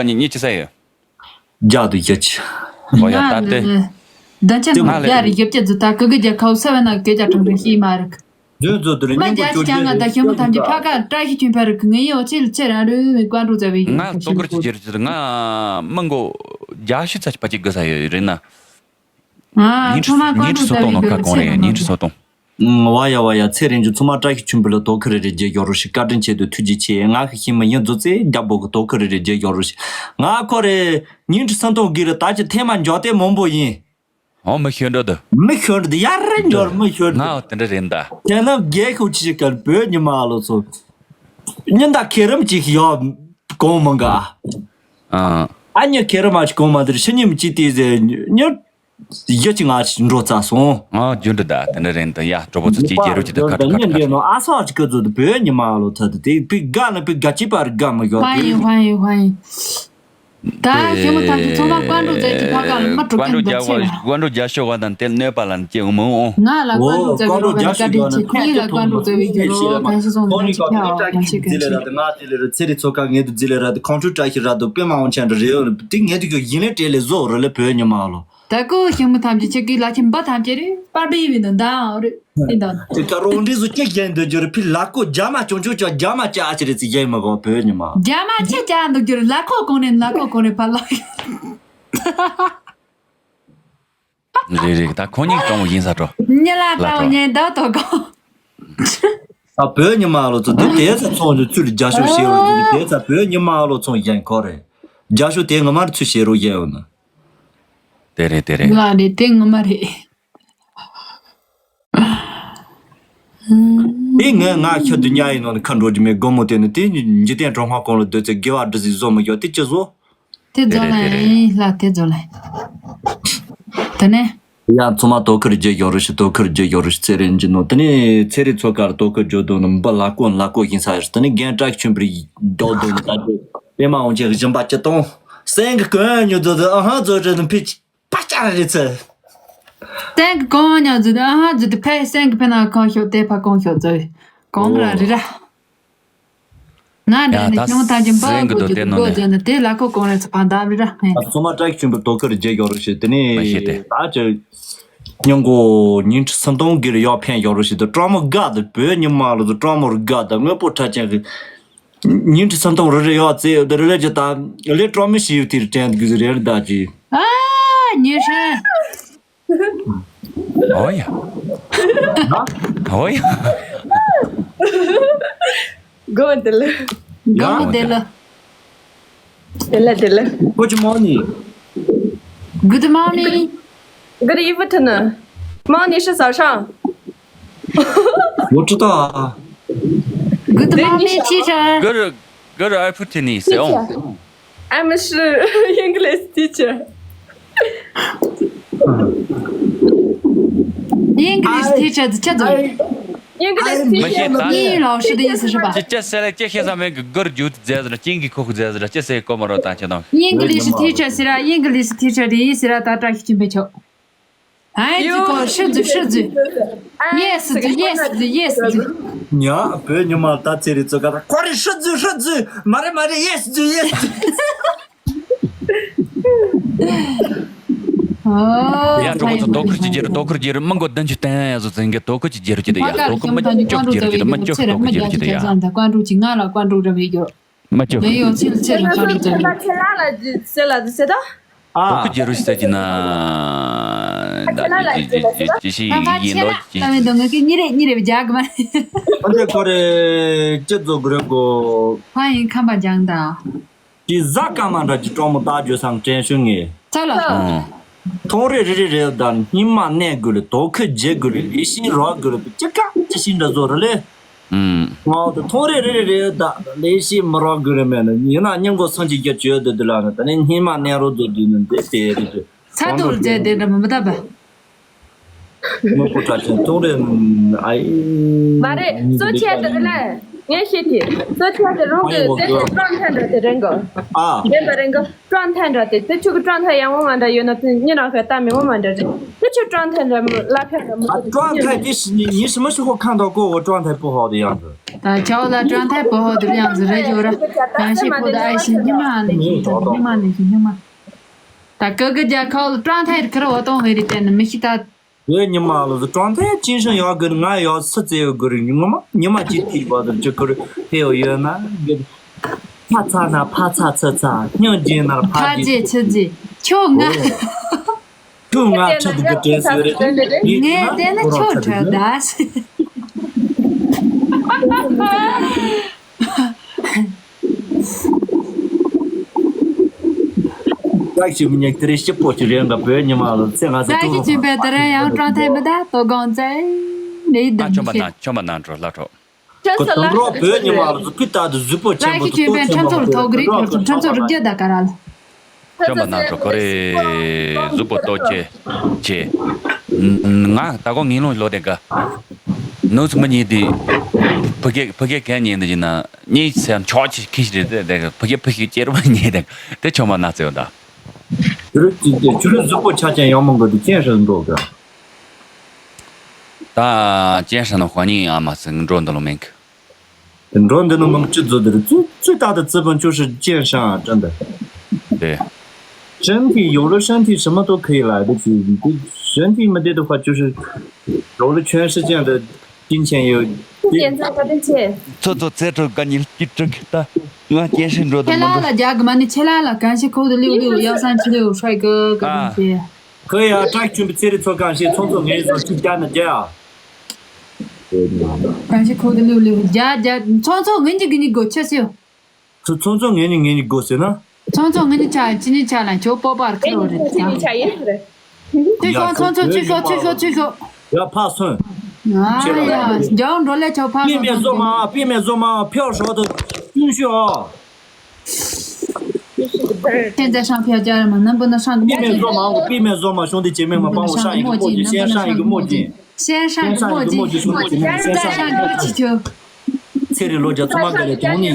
ག་ཉིད་གཉིས་ཅི་ས་ཡོད། རྒྱ་དུ་རྒྱ་ཆེ། ཨོ་ཡ་ད་དེ། ང་ལ་ད་ཆ་ང་ལ་རྒྱ་རི་རྒྱབ་ཀྱི་རྫུ་ད་ཀི་གི་རྒྱ་ཁའུ་ས་བ་ན་རྒྱ་རྒྱ་གྲང་གྲང་ཤི་མ་རིག་རྫུན་རྫུན་དུ་རེ་མ་སྙིང་པོ་རྒྱ་ཆེ་ཅང་ང་ད་ཞིམ་པོ་ཐམས་ཅད་ཕ་ག་བཀྲ་ཤིས་ཆོས་འཕེལ་རིག་ངའི་ཡོ་ཆེ་ལ་ཆེ་ར་རུ་བཀའ་འགྲོ་ཛ་བའི་ང་ལྟོ་ཁུར་གྱི་རྒྱ་རི་ང་མི་མགོ་རྒྱ་ཤི་ཚ་ཕ་གི་གི་ས་ཡོད་རེད་ན། ཨ་ཉིན་ཁྲི་ཚོ་གཏོང་ནོ་ཁ་གོང་རེད། ཉིན་ཁྲི་ཚོ་གཏོང་། ཨང་། བ་ཡ་བ་ཡ། ཚེ་རིང་ཅུ་ཚང་མ་བཀྲ་ཤིས་ཆོས་འཕེལ་ལ་དོ་ཁུར་རེ་རེ་རྒྱལ་ཡོད་རོ་ཞིག་བཀའ་དྲིན་ཆེ་དུ་ཐུགས་རྗེ་ཆེ། ང་གི་ཤི་མི་ཡིན་རྫུ་ཚེ་རྒྱ་བོ་གི་དོ་ཁུར་རེ་རེ་རྒྱལ་ཡོད་རོ་ཞིག་ང་ཁོ་རེ་ཉིན་ཁྲི་སུམ་སྟོང་གི་རེ་ད་ཅི་ཐེངས་མ་འཇོག་དེ་མང་པོ་ཡིན། ཨོ་མི་ཤོད་འགྲོ་དུ། མི་ཤོད་འགྲོ་དུ་ཡར་རེ་འཇོག་མི་ཤོད་འགྲོ། ང་དེ་འདྲ་རེད་ད། དེ་ན་རྒྱལ་ཁབ་ཆི་ཞིག་གར་བོད་ཉི་མ་ལོ་ཚོ། ཉིན་ད་ཁེ་རམ་ཅིག་ཡོད་གོང་མང་ག་ཨ་ཨ་ཉི་ཁེ་རམ་ཅིག་གོང་མ་དེར་ཤི་ཉིན་ཅི་དེ་ཟེར་ཉི། ཡ་ཅི་ང་ཅི་འགྲོ་ཚར་སོང་། ཨ་རྒྱུ་འདི་ད་དེ་འདྲ་རེད་འདི་ཡ་གྲོགས་པོ་ཚོ་ཅིག་རྒྱལ་རོ་ཅི་ད་ཁ་ཁ་ཁ་ཁ། ཨ་ས་ཅི་ཀ་ཚོ་དེ་བོད་ཉི་མ་ལོ་ཚ་དེ་དེ་པི་དགའ་ན་པི་དགའ་ཅི་པར་དགའ་མི་ཡོད་དེ། ཧ་ཡིན་ཧ་ཡིན་ཧ་ཡིན། ད་ཞི་མོ་ཐམས་ཅད་ཚང་མ་བཀའ་འགྲོ་མཛད་ཀྱི་ཕ་ག་ལ་མ་འགྲོ་མཁན་འདུག་ཚེ་ལ། བཀའ་འགྲོ་རྒྱ་ཤོག་བ་དང་དེ་གནོད་པ་ལ་སྐྱེ་འོང་མི་འོང་། ང་ལ་བཀའ་འགྲོ་མཛད་པའི་རོགས་པ་ལ་བཀའ་དྲིན་ཆེ། ཁྱེད་ལ་བཀའ་འགྲོ་མཛད་པའི་རོགས་པ་གང་ཞིག་སོང་ནས་ཁྱེད་ལ་བཀའ་དྲིན་ཆེ། ང་དེ་ལས་ར་དེ་ཚེ་རི་ཚོ་ཁ་ངེད་དུ་ཛི་ལས་ར་དེ་ཁོང་ཁྲོ་བཀྲ་ཤིས་ར་དུ་པེ་མ་འོང་ཆེན་འདྲ་རེད་ཡོད་དེ་ངེད་དུ་གི་ཡིན་ལས་བྲེལ་ལས་བཟོ་རུ་ལས་བོད་ཉི་མ་ལོ། ད་ཀོ་ཞིང་མི་ཐམས་ཅད་ཁྱེད་ཀྱི་ལ་ཁྱིམ་པ་ཐམས་ཅད་རེད་པར་པའི་བི་འདུག་མདའ་འོ་རེད་ཨེ་འདུག་དེ་ཀ་རོང་འདྲི་བཟོ་ཁྱེད་གཞན་འདོད་རྒྱུ་རེད་ཕི་ལ་ཀོ་རྒྱ་མ་ཅུང་ཅུང་ཅོ་རྒྱ་མ་ཅ་ཨ་ཅི་རེད་ཚི་གཞན་མི་གོ་བོད་ཉི་མ། རྒྱ་མ་ཁྱེད་ཅ་འདུག་རྒྱུ་རེད་ལ་ཁོ་གོང་ནས་ལ་ཁོ་གོང་ནས་ཕར་ལ། རེད་རེད་ད་ཁོ་གཉིས་གྲོང་བོ་ཡིན་ས་འགྲོ། ཉི་ལ་གྲོང་ཉེ་ད་དོ་གོ། ད་བོད་ཉི་མ་ལོ་ཚོ་དེ་དེ་ཚ་ཚོང་ཚོ་ཚུལ་རྒྱ་ཤོག་བཤད་རོགས་དེ་ཚ་བོད་ཉི་མ་ལོ་ཚོང་གཞན་ཁོ་རེད། རྒྱ་ཤོག་དེ་ངོ་མར་ཚུལ་བཤད་རོགས་གཞན་ཡོད་ན། དེ་རེད་དེ་རེད། ལ་རེད་དེ་ངོ་མ་རེད། དེ་ངས་ང་ཁྱོད་དུ་ཉལ་ཡིན་ནོ་ནི་ཁ་འགྲོ་རྒྱུ་མེད་སྒོ་མོ་དེ་ནི་དེ་འཇིག་རྟེན་གྲོང་ཁ་གོང་ལ་སྡོད་ཚེ་དགེ་བ་སྒྲུབ་ཟིག་བཟོ་མི་ཡོད་དེ་ཅི་བཟོ། དེ་རྫོང་ལ་ཡིན་ལ་དེ་རྫོང་ལ་ཡིན། དེ་ནས། ཡང་ཚོ་མ་དོ་ཁུར་རྒྱུ་ཡོ་རུ་ཞི་དོ་ཁུར་རྒྱུ་ཡོ་རུ་ཞི་ཚེ་རིང་གྱི་ནོ་དེ་ནས་ཚེ་རིང་ཚོ་ཁར་དོ་ཁུར་རྒྱུ་དོ་ནི་འབུ་ལ་ཀོ་ལ་ཀོ་ཡིན་ས་ཡོད་དེ་ནས་རྒན་བཀྲ་ཤིས་ཆོས་འཕེལ་རྒྱུ་དོ་ནི་ད་དེ་པེ་མ་འོང་ཆེ་གཞན་པ་ཅི་གཏོང་སེང་གི་གོན་ཉོ་དོ་དོ་ཨ་ཧ་ཛོ་ཅི་ནི་ཕི་ཅི། པ་ཅག་རེད་ཚེ། སེང་གི་གོང་ཉག་ཛུ་དེ་ཨ་ཧ་ཛུ་དེ་ཕའི་སེང་གི་ཕེ་ན་གང་ཤོག་དེ་ཕ་གང་ཤོག་ཛོ། གང་ར་རི་ར། ང་འདྲ་ནི་ཡང་ད་ཁྱོང་ཐང་གི་འབའ་སེང་གི་གོ་དོ་ཅི་དེ་དུ་ནོ་གོ་ནས་ཅི་ན་དེ་ལ་ཁོ་གང་རེད་ཚེ་ཕ་འདའ་རི་ར་ཧེ། ཚོ་མ་བཀྲ་ཤིས་ཆོས་འཕེལ་དོ་ཁུར་རྒྱལ་ཡོ་རུ་ཞེས་དེ་ནས་མ་ཤེས་ཏེ། ད་ཅི། སྙིང་གོ་ཉིན་ཁྲི་སུམ་སྟོང་གིར་ཡོག་ཕན་ཡོ་རུ་ཞེས་དུ་ཀྲོང་མོ་དགའ་དུ་བོད་ཉི་མ་ལོ་དུ་ཀྲོང་མོ་རུ་དགའ་དུ་དངོས་པོ་ཁྲ་ཅན་གི། ཉིན་ཁྲི་སུམ་སྟོང་རེ་རེ་ཡོད་ཚེ་འདི་རེ་ལས་ཀྱི་ད་ལས་གྲོགས་མི་ཞིག་ཡོད་དེར་དྲན་དགོས་རེད་ད་ཅི། ཨ་ཉི་ཧྲན། ཨོ་ཡ། ཨོ་ཡ། གོ་དེ་ལ། གོ་དེ་ལ། དེ་ལ་དེ་ལ། Good morning. Good morning. Good evening. Morning 是早上。 我知道啊。 Good morning, teacher. Good, good afternoon. I'm 是 English teacher. English teacher 是叫做 English teacher. 英语老师的意思是吧？这这是嘞，这些上面个个儿就在这，经济可可在这，这些哥们儿大家当。English teacher 是啦，English teacher 的意思啦，大家去没错。哎，这个是字是字，yes 字 yes 字 yes 字。ཉ་བོད་ཉི་མ་ད་ཚེ་རི་ཚོ་ག་ད་ཁོ་རེ་ཧྲི་ཛུ་ཧྲི་ཛུ་མ་རེ་མ་རེ་ཡེ་སི་ཛུ་ཡེ་སི་ཛུ། ཡ་གྲོགས་པོ་ཚོ་དོ་ཁུར་གྱི་རྒྱུ་རུ་དོ་ཁུར་གྱི་རྒྱུ་རུ་མི་མགོ་བདུན་ཅུ་བསྟན་ཡ་བཟོ་ཚན་གྱི་དོ་ཁུར་གྱི་རྒྱུ་རུ་གྱི་དེ་ཡ་དོ་ཁུར་མི་ཅོག་གྱི་རྒྱུ་རུ་གྱི་དེ་མི་ཅོག་དོ་ཁུར་གྱི་རྒྱུ་རུ་གྱི་དེ་ཡ། ཀ་འགྲོ་གྱི་ང་ལ་ཀ་འགྲོ་རབ་ཡོད་རྒྱུ། མི་ཅོག་མི་ཡོང་ཚིལ་ཚེ་རིང་ཀ་འགྲོ་ཚེ་རིང་ཚེ་ལ་ཚེ་ལ་ཚེ་ད། ཨ། དོ་ཁུར་རྒྱུ་རུ་ཞིག་ཟེར་གྱི་ན། ད་ཅི་ཅི་ཅི་ཅི་ཞིག་ཡིན་ལོ་ཅི། ལ་མི་འདུག་ངས་ཀྱི་གཉིས་རེ་གཉིས་རེ་བརྒྱག་གི་མ་རེད། ཨ་འདྲེ་ཁོ་རེ་ཅི་བཟོ་དགོས་རེད་གོ། ཕ་ཡིན་ཁམས་པ་སྦྱང་དང་། ཀྱི་གཟའ་སྐར་མ་འདྲ་གྱི་གྲོགས་མོ་རྟགས་བརྗོད་སང་དྲན་ཤོད་ངེས། ཙོ་ལ། ཨང་། ཐོང་རེ་རེ་རེ་རེ་དང་སྙིང་མ་གནས་དགོས་ལེ་དོ་ཁུ་བརྗེ་དགོས་ལེ་ལི་ཤིང་རོ་དགོས་ལེ་ཅི་ཀ་ཅི་ཤིང་འདྲ་བཟོ་རེ་ལེ། ཨུམ། ང་དུ་ཐོང་རེ་རེ་རེ་རེ་ད་ལས་ཤི་མི་རོགས་གི་རེ་མེད་ནི་ཡིན་ན་སྙིང་གོ་སང་ཅིག་རྒྱ་བཅོས་དུ་དུ་ལ་ནི་ད་ནི་སྙིང་མ་གནས་རོགས་དུ་དུ་ནི་འདི་དེ་རེ་རེ། ཚ་དུར་རྫས་དེ་འདྲ་མི་མི་ད་པ། དངོས་པོ་དྲག་ཅན་ཐོང་རེ་ཨའི། མ་རེད། གཙོ་ཆེ་དེ་ལ་ངས་ཤེས་ཀྱི། གཙོ་ཆེ་དེ་རང་གི་དེ་དེ་ཀྲོང་ཐན་འདྲ་དེ་རེད་གོ། ཨ། རེད་པ་རེད་གོ། 状态 འདྲ་དེ་དེ་ཁྱོད་ཀྱི་状态 ཡང་ངོ་མ་འདྲ་ཡོད་ན་དེ་ཉིན་རང་ཁ་ལྟ་མི་ངོ་མ་འདྲ་རེད། དེ་ཁྱོད་状态 འདྲ་མོ་ལ་ཕན་འདྲ་མོ། 啊，状态这是你你什么时候看到过我状态不好的样子？ ད་ཆའོ་ལ་状态 不好的样子 རེད་ཡོད་ར། གང་ཞིག་ཁོ་ད་ཨེ་ཤི་ཉི་མ་ནས་ཤི་ཉི་མ་ནས་ཤི་ཉི་མ། ད་ཀི་ཀི་རྒྱ་ཁའོ་ལ་状态 ཁེར་བ་གཏོང་བའི་རིགས་དེ་ནི་མི་ཤི་ད། 我你妈了，状态精神要跟俺要是这个人，我妈你妈今天把这这个配合有那个，怕擦那怕擦擦擦，娘见那怕 ཕ་རྗེས་ཆུ་རྗེས་ཁྱོད་ང་ཁྱོད་ང་ཆུ་དུ་གི་དྲན་སོ་རེད། ངས་བལྟས་ན་ཁྱོད་ཁྲ་ད་ཞེས། ཀྱག་ཞིག་མི་ཉག་དེ་རེ་སྐྱིད་པོ་ཅིག་རེད་འགའ་བོད་ཉི་མ་ལ་ཚེ་ང་ཚེ་ཀྱག་ཞིག་ཅིག་བས་དེ་ར་ཡང་ཀྲང་ཐེ་མི་ད་དོ་དགོང་ཙེ་ནས་ཡིད་ཨ་ཆོམ་པ་དང་ཆོམ་པ་ནང་འགྲོ་ལ་འགྲོ། ཁོ་དང་འགྲོ་བོད་ཉི་མ་ལ་ཚུ་ཕི་ཏག་ཏུ་གཟུགས་པོ་ཆེན་པོ་དུ་ཏོ་ཆེན་པོ་ཁྲོམ་ཚོར་ཐོག་གི་རིགས་ཁྱོད་ཁྲོམ་ཚོར་རྒྱུ་ད་ག་ར་ལ། ཆོམ་པ་ནང་འགྲོ་ཁོ་རེ་གཟུགས་པོ་ཏོ་ཆེ་ཆེ། ང་ད་གོ་ངན་སློང་ལོ་དེ་ག་ནུ་ཚོ་མི་གཉིས་དེ་ཕ་གི་ཕ་གི་གན་ཉན་དེ་ཡིན་ན་གཉིས་ཚེ་ཆོག་ཆེ་ཁི་ཞིག་རེད་དེ་ཕ་གི་ཕ་གི་ཅེར་བ་ཉན་དེ་དེ་ཆོམ་པ་ནང་ཚེ་ཡོད་ད། ཆུ་རུ་ཆུ་རུ་གཟུགས་པོ་ཆ་ཅན་ཡོང་མང་གོ་དུ་ཅན་ཧྲི་འགྲོ་གི། ད་ཅན་ཧྲི་ནོ་ཧོ་ཉིན་ཨ་མ་སི་འགྲོ་འདི་ལོ་མེང་གི། འགྲོ་འདི་ནོ་མང་ཅི་རྫོ་དེར་ཙུ་ཙུ་ཏག་ཏུ་ཙི་བོ་ཅུ་ཧྲི་ཅན་ཧྲང་ཅན་དེ། 对。身体有了身体什么都可以了，这身体没得的话，就是有了全世界的金钱有。 ཚོ་ཚོ་ཚེ་ཁྲོ་ག་ཉིལ་ཅི་ཁྲོ་གི་ད་ང་སྐྱེ་ཧྲི་འགྲོ་དང་མ་འགྲོ། ཁྱེད་ལ་ལ་རྒྱ་གི་མ་ནི་ཁྱེད་ལ་ལ་གང་ཞིག་ཁོ་དུ་ལིའུ་ལིའུ་ཡག་སང་ཆི་ལིའུ་ཧྲའི་གི་ག་ཨ། རང་ཞེ། ཁོ་ཡ་ཀྲག་ཆུན་པའི་ཚེ་རི་ཚོ་གང་ཞིག་ཚོང་ཚོ་ངེས་སོ་ཅིག་རྒྱ་ན་རྒྱ་ཡ། གང་ཞིག་ཁོ་དུ་ལིའུ་ལིའུ་རྒྱ་རྒྱ་ཚོང་ཚོ་ངེས་ཀྱི་གི་ནི་གོ་ཆེ་སིའུ། ཚོ་ཚོང་ཚོ་ངེས་ནི་ངེས་ནི་གོ་ཟེར་ན། ཚོང་ཚོ་ངེས་ནི་ཆ་ཅི་ནི་ཆ་ལ་ཁྱོད་སྤོབས་པར་ཁེལ་བ་རེད་ད། ཚེ་ནི་ཆ་ཡིན་རེད། ཚེ་ཤོག་ཚོང་ཚོ་ཚེ་ཤོག་ཚེ་ཤོག་ཚེ་ཤོག་ཡ་ཕ་སོན། ཨ་ཡ་རྒྱ་འགྲོ་ལས་ཆོག་ཕ་སོན། པི་མེ་བཟོ་མ་པི་མེ་བཟོ་མ་ཕེའོ་ཧྲོ་དུ་ཀུན་ཤོ། 现在上票加了吗？能不能上个墨镜？པི་མེ་བཟོ་མ་པི་མེ་བཟོ་མ་兄弟姐妹们帮我上一个墨镜，先上一个墨镜。 先上个墨镜，先上一个墨镜，兄弟姐妹们，先上一个墨镜。再上个气球。 ཚེ་རི་ལོ་རྒྱ་ཚོ་མ་ག་ལེ་དོང་ནི།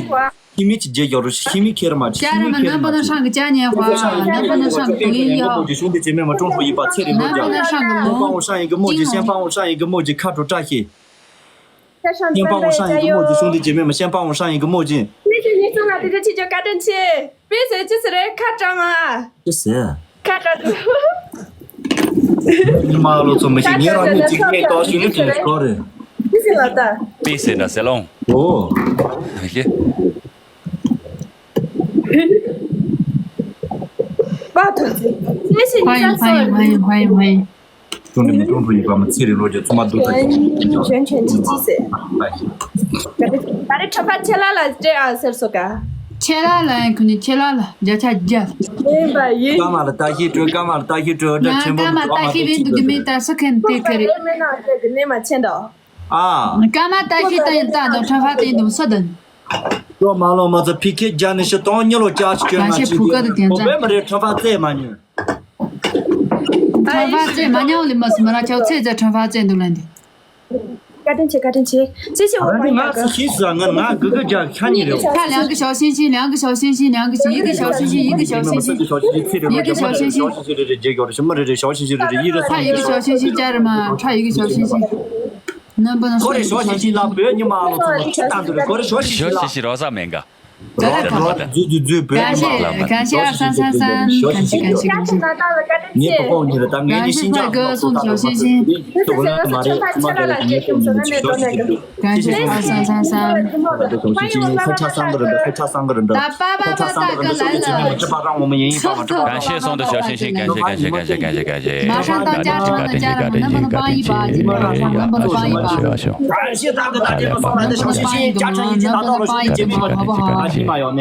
ཤི་མི་ཅི་རྒྱལ་ཡོ་རུ་ཤི་མི་ཁེར་མ་ཅི་ཤི་མི་ཁེར་མ་ཅི། 能不能上个嘉年华？能不能上个抖音哟？ 兄弟姐妹们中途一把 ཚེ་རི་ལོ་རྒྱ། 能不能上个龙？ 帮我上一个墨镜，先帮我上一个墨镜，卡住扎西。 先帮我上一个墨镜，兄弟姐妹们，先帮我上一个墨镜。 ནི་ཅི་ནི་ཚང་ལ་དེ་ཚོ་ཅི་ཅོ་བཀའ་དྲིན་ཆེ། པི་སེ་ཅི་སི་རེ་ཁ་གྲང་ཨ། ཅི་སེ། ཁ་གྲང་དུ། ཉི་མ་ལོ་ཚོ་མི་ཤེས་ཉེ་རང་ནི་ཅིག་མེད་ཏོ་ཞུ་ནི་ཅི་སྐོར་རེད། ཅི་སེ་ལ་ད། པི་སེ་ན་སེ་ལོང་། ཨོ། ཧེ། པ་ཐུག་ཅི། ཅི་སེ་ཉི་ཚང་སོ། 欢迎欢迎欢迎欢迎。 ཅུང་ནས་མི་ཀྲུང་ཕུ་ཡི་བ་མ་ཚེ་རིང་ལོ་རྒྱུས་ཚང་མ་སྡུག་ཐག་ཆོད། 全全七七岁。 ད་རེས་ཁྲ་པ་ཁྱེད་ལ་ལ་སྤྲད་ཨ་ཟེར་སོ་ག་ཁྱེད་ལ་ལ་ཡང་ཁུ་ནི་ཁྱེད་ལ་ལ་བརྒྱ་ཆ་བརྒྱ། ཡིན་པ་ཡིན། ཀ་མ་ལ་ལྟ་ཤེས་སྤྲོད་ཀ་མ་ལ་ལྟ་ཤེས་སྤྲོད་སྒྲ་ཆེན་པོ་ཀ་མ་ལྟ་ཤེས་བེན་འདུག་གི་མེད་ད་སུ་ཁན་ཏེ་ཁ་རེད། མེད་ན་ཨ་ཅེ་གི་ནས་མ་ཆེན་ད། ཨ། ཀ་མ་ལྟ་ཤེས་ད་ཡིན་ད་དང་ཁྲ་པ་དེ་འདུག་སུ་དང་། ཀྲོ་མ་ལོ་མ་ཚ་ཕི་ཁེ་རྒྱ་ནི་ཤི་སྟོང་ཉི་ལོ་ཅག་ཅི་ཅོན་ན་ཅི་ཅི་ཁོ་པེ་མ་རེད་ཁྲ་པ་རྩེ་མ་ཉོན། ཁྲ་པ་རྩེ་མ་ཉོ་ལི་མ་སི་མ་ར་ཆའོ་ཚེ་ཛ་ཁྲ་པ་རྩེ་འདུག་ལན་དེ། བཀའ་དྲིན་ཆེ་བཀའ་དྲིན་ཆེ། ཅི་ཞིག་འོ་པ་ཡིན་ང་ཚི་ཤི་ས་ང་ང་གི་གི་རྒྱ་ཁ་ཉི་རེད། ཁ་ལང་གི་ཞའོ་ཤིང་ཤིང་ལང་གི་ཞའོ་ཤིང་ཤིང་ལང་གི་ཞའོ་ཤིང་ཤིང་ཡི་གི་ཞའོ་ཤིང་ཤིང་ཡི་གི་ཞའོ་ཤིང་ཤིང་ཡི་གི་ཞའོ་ཤིང་ཤིང་། རེ་རེ་རྗེ་གོ་རེ་ཤི་མ་རེ་རེ་ཞའོ་ཤིང་ཤིང་རེ་རེ་ཡི་རེ་ཁ་ཡི་གི་ཞའོ་ཤིང་ཤིང་ཅ་རེ་མ་ཁྲ་ཡི་གི་ཞའོ་ཤིང་ཤིང་། རྣམ་པ་སྣ་གོ་རེ་ཚོགས་ཞོ་ཤི་ཤི་ལ་བོད་ཉི་མ་ལོ་ཚོ་ཁྱི་དང་དུ་རེ་གོ་རེ་ཞོ་ཞི་ཞི་ཞོ་ལ་ཞི་ཞི་རོ་ས་མེན་ག་ད་རེ་ཁ་རོ་ད་ཛུ་ཛུ་ཛུ་བོད་ཉི་མ་ལ་གང་ཞིག་ཨ་སང་སང་སང་གང་ཞིག་གང་ཞིག་གང་ཞིག་ངེད་ཀོ་ཀོ་ཉི་རེ་ད་ངེད་ནི་ཤིན་ཅང་ལ་སོ་ད་ལ་ཞི་ཞི་དུ་གོ་ན་མ་རེ་ཚོ་མ་ག་རེ་ཉེ་ཀོ་ཉི་རེ་ད་ངེད་ནི་ཤིན་ཅང་ལ་སོ་ད་ལ་ཞི་ཞི་ཨ་སང་སང་སང་ད་དུ་གོ་ཞི་ཞི་ཁ་ཆ་སང་གི་རེ་ད་ཁ་ཆ་སང་གི་རེ་ད་ད་པ་པ་པ་ད་ག་ལ་ལ་ཁ་ཆ་སང་གི་རེ་ད་ཁ་ཆ་སང་གི་རེ་ད། 感谢送的小星星，感谢感谢感谢感谢感谢。 མ་ཧྲང་དང་ཅ་ཧྲང་ནི་ཅ་ར་མ་རྣམ་པ་ནི་པང་ཡིན་པ་ཡིན་པ་རྣམ་པ་ནི་པང་ཡིན་པ། 感谢大哥大姐们送来的小心心，加成一斤达到了十一斤，比平常一斤没有了。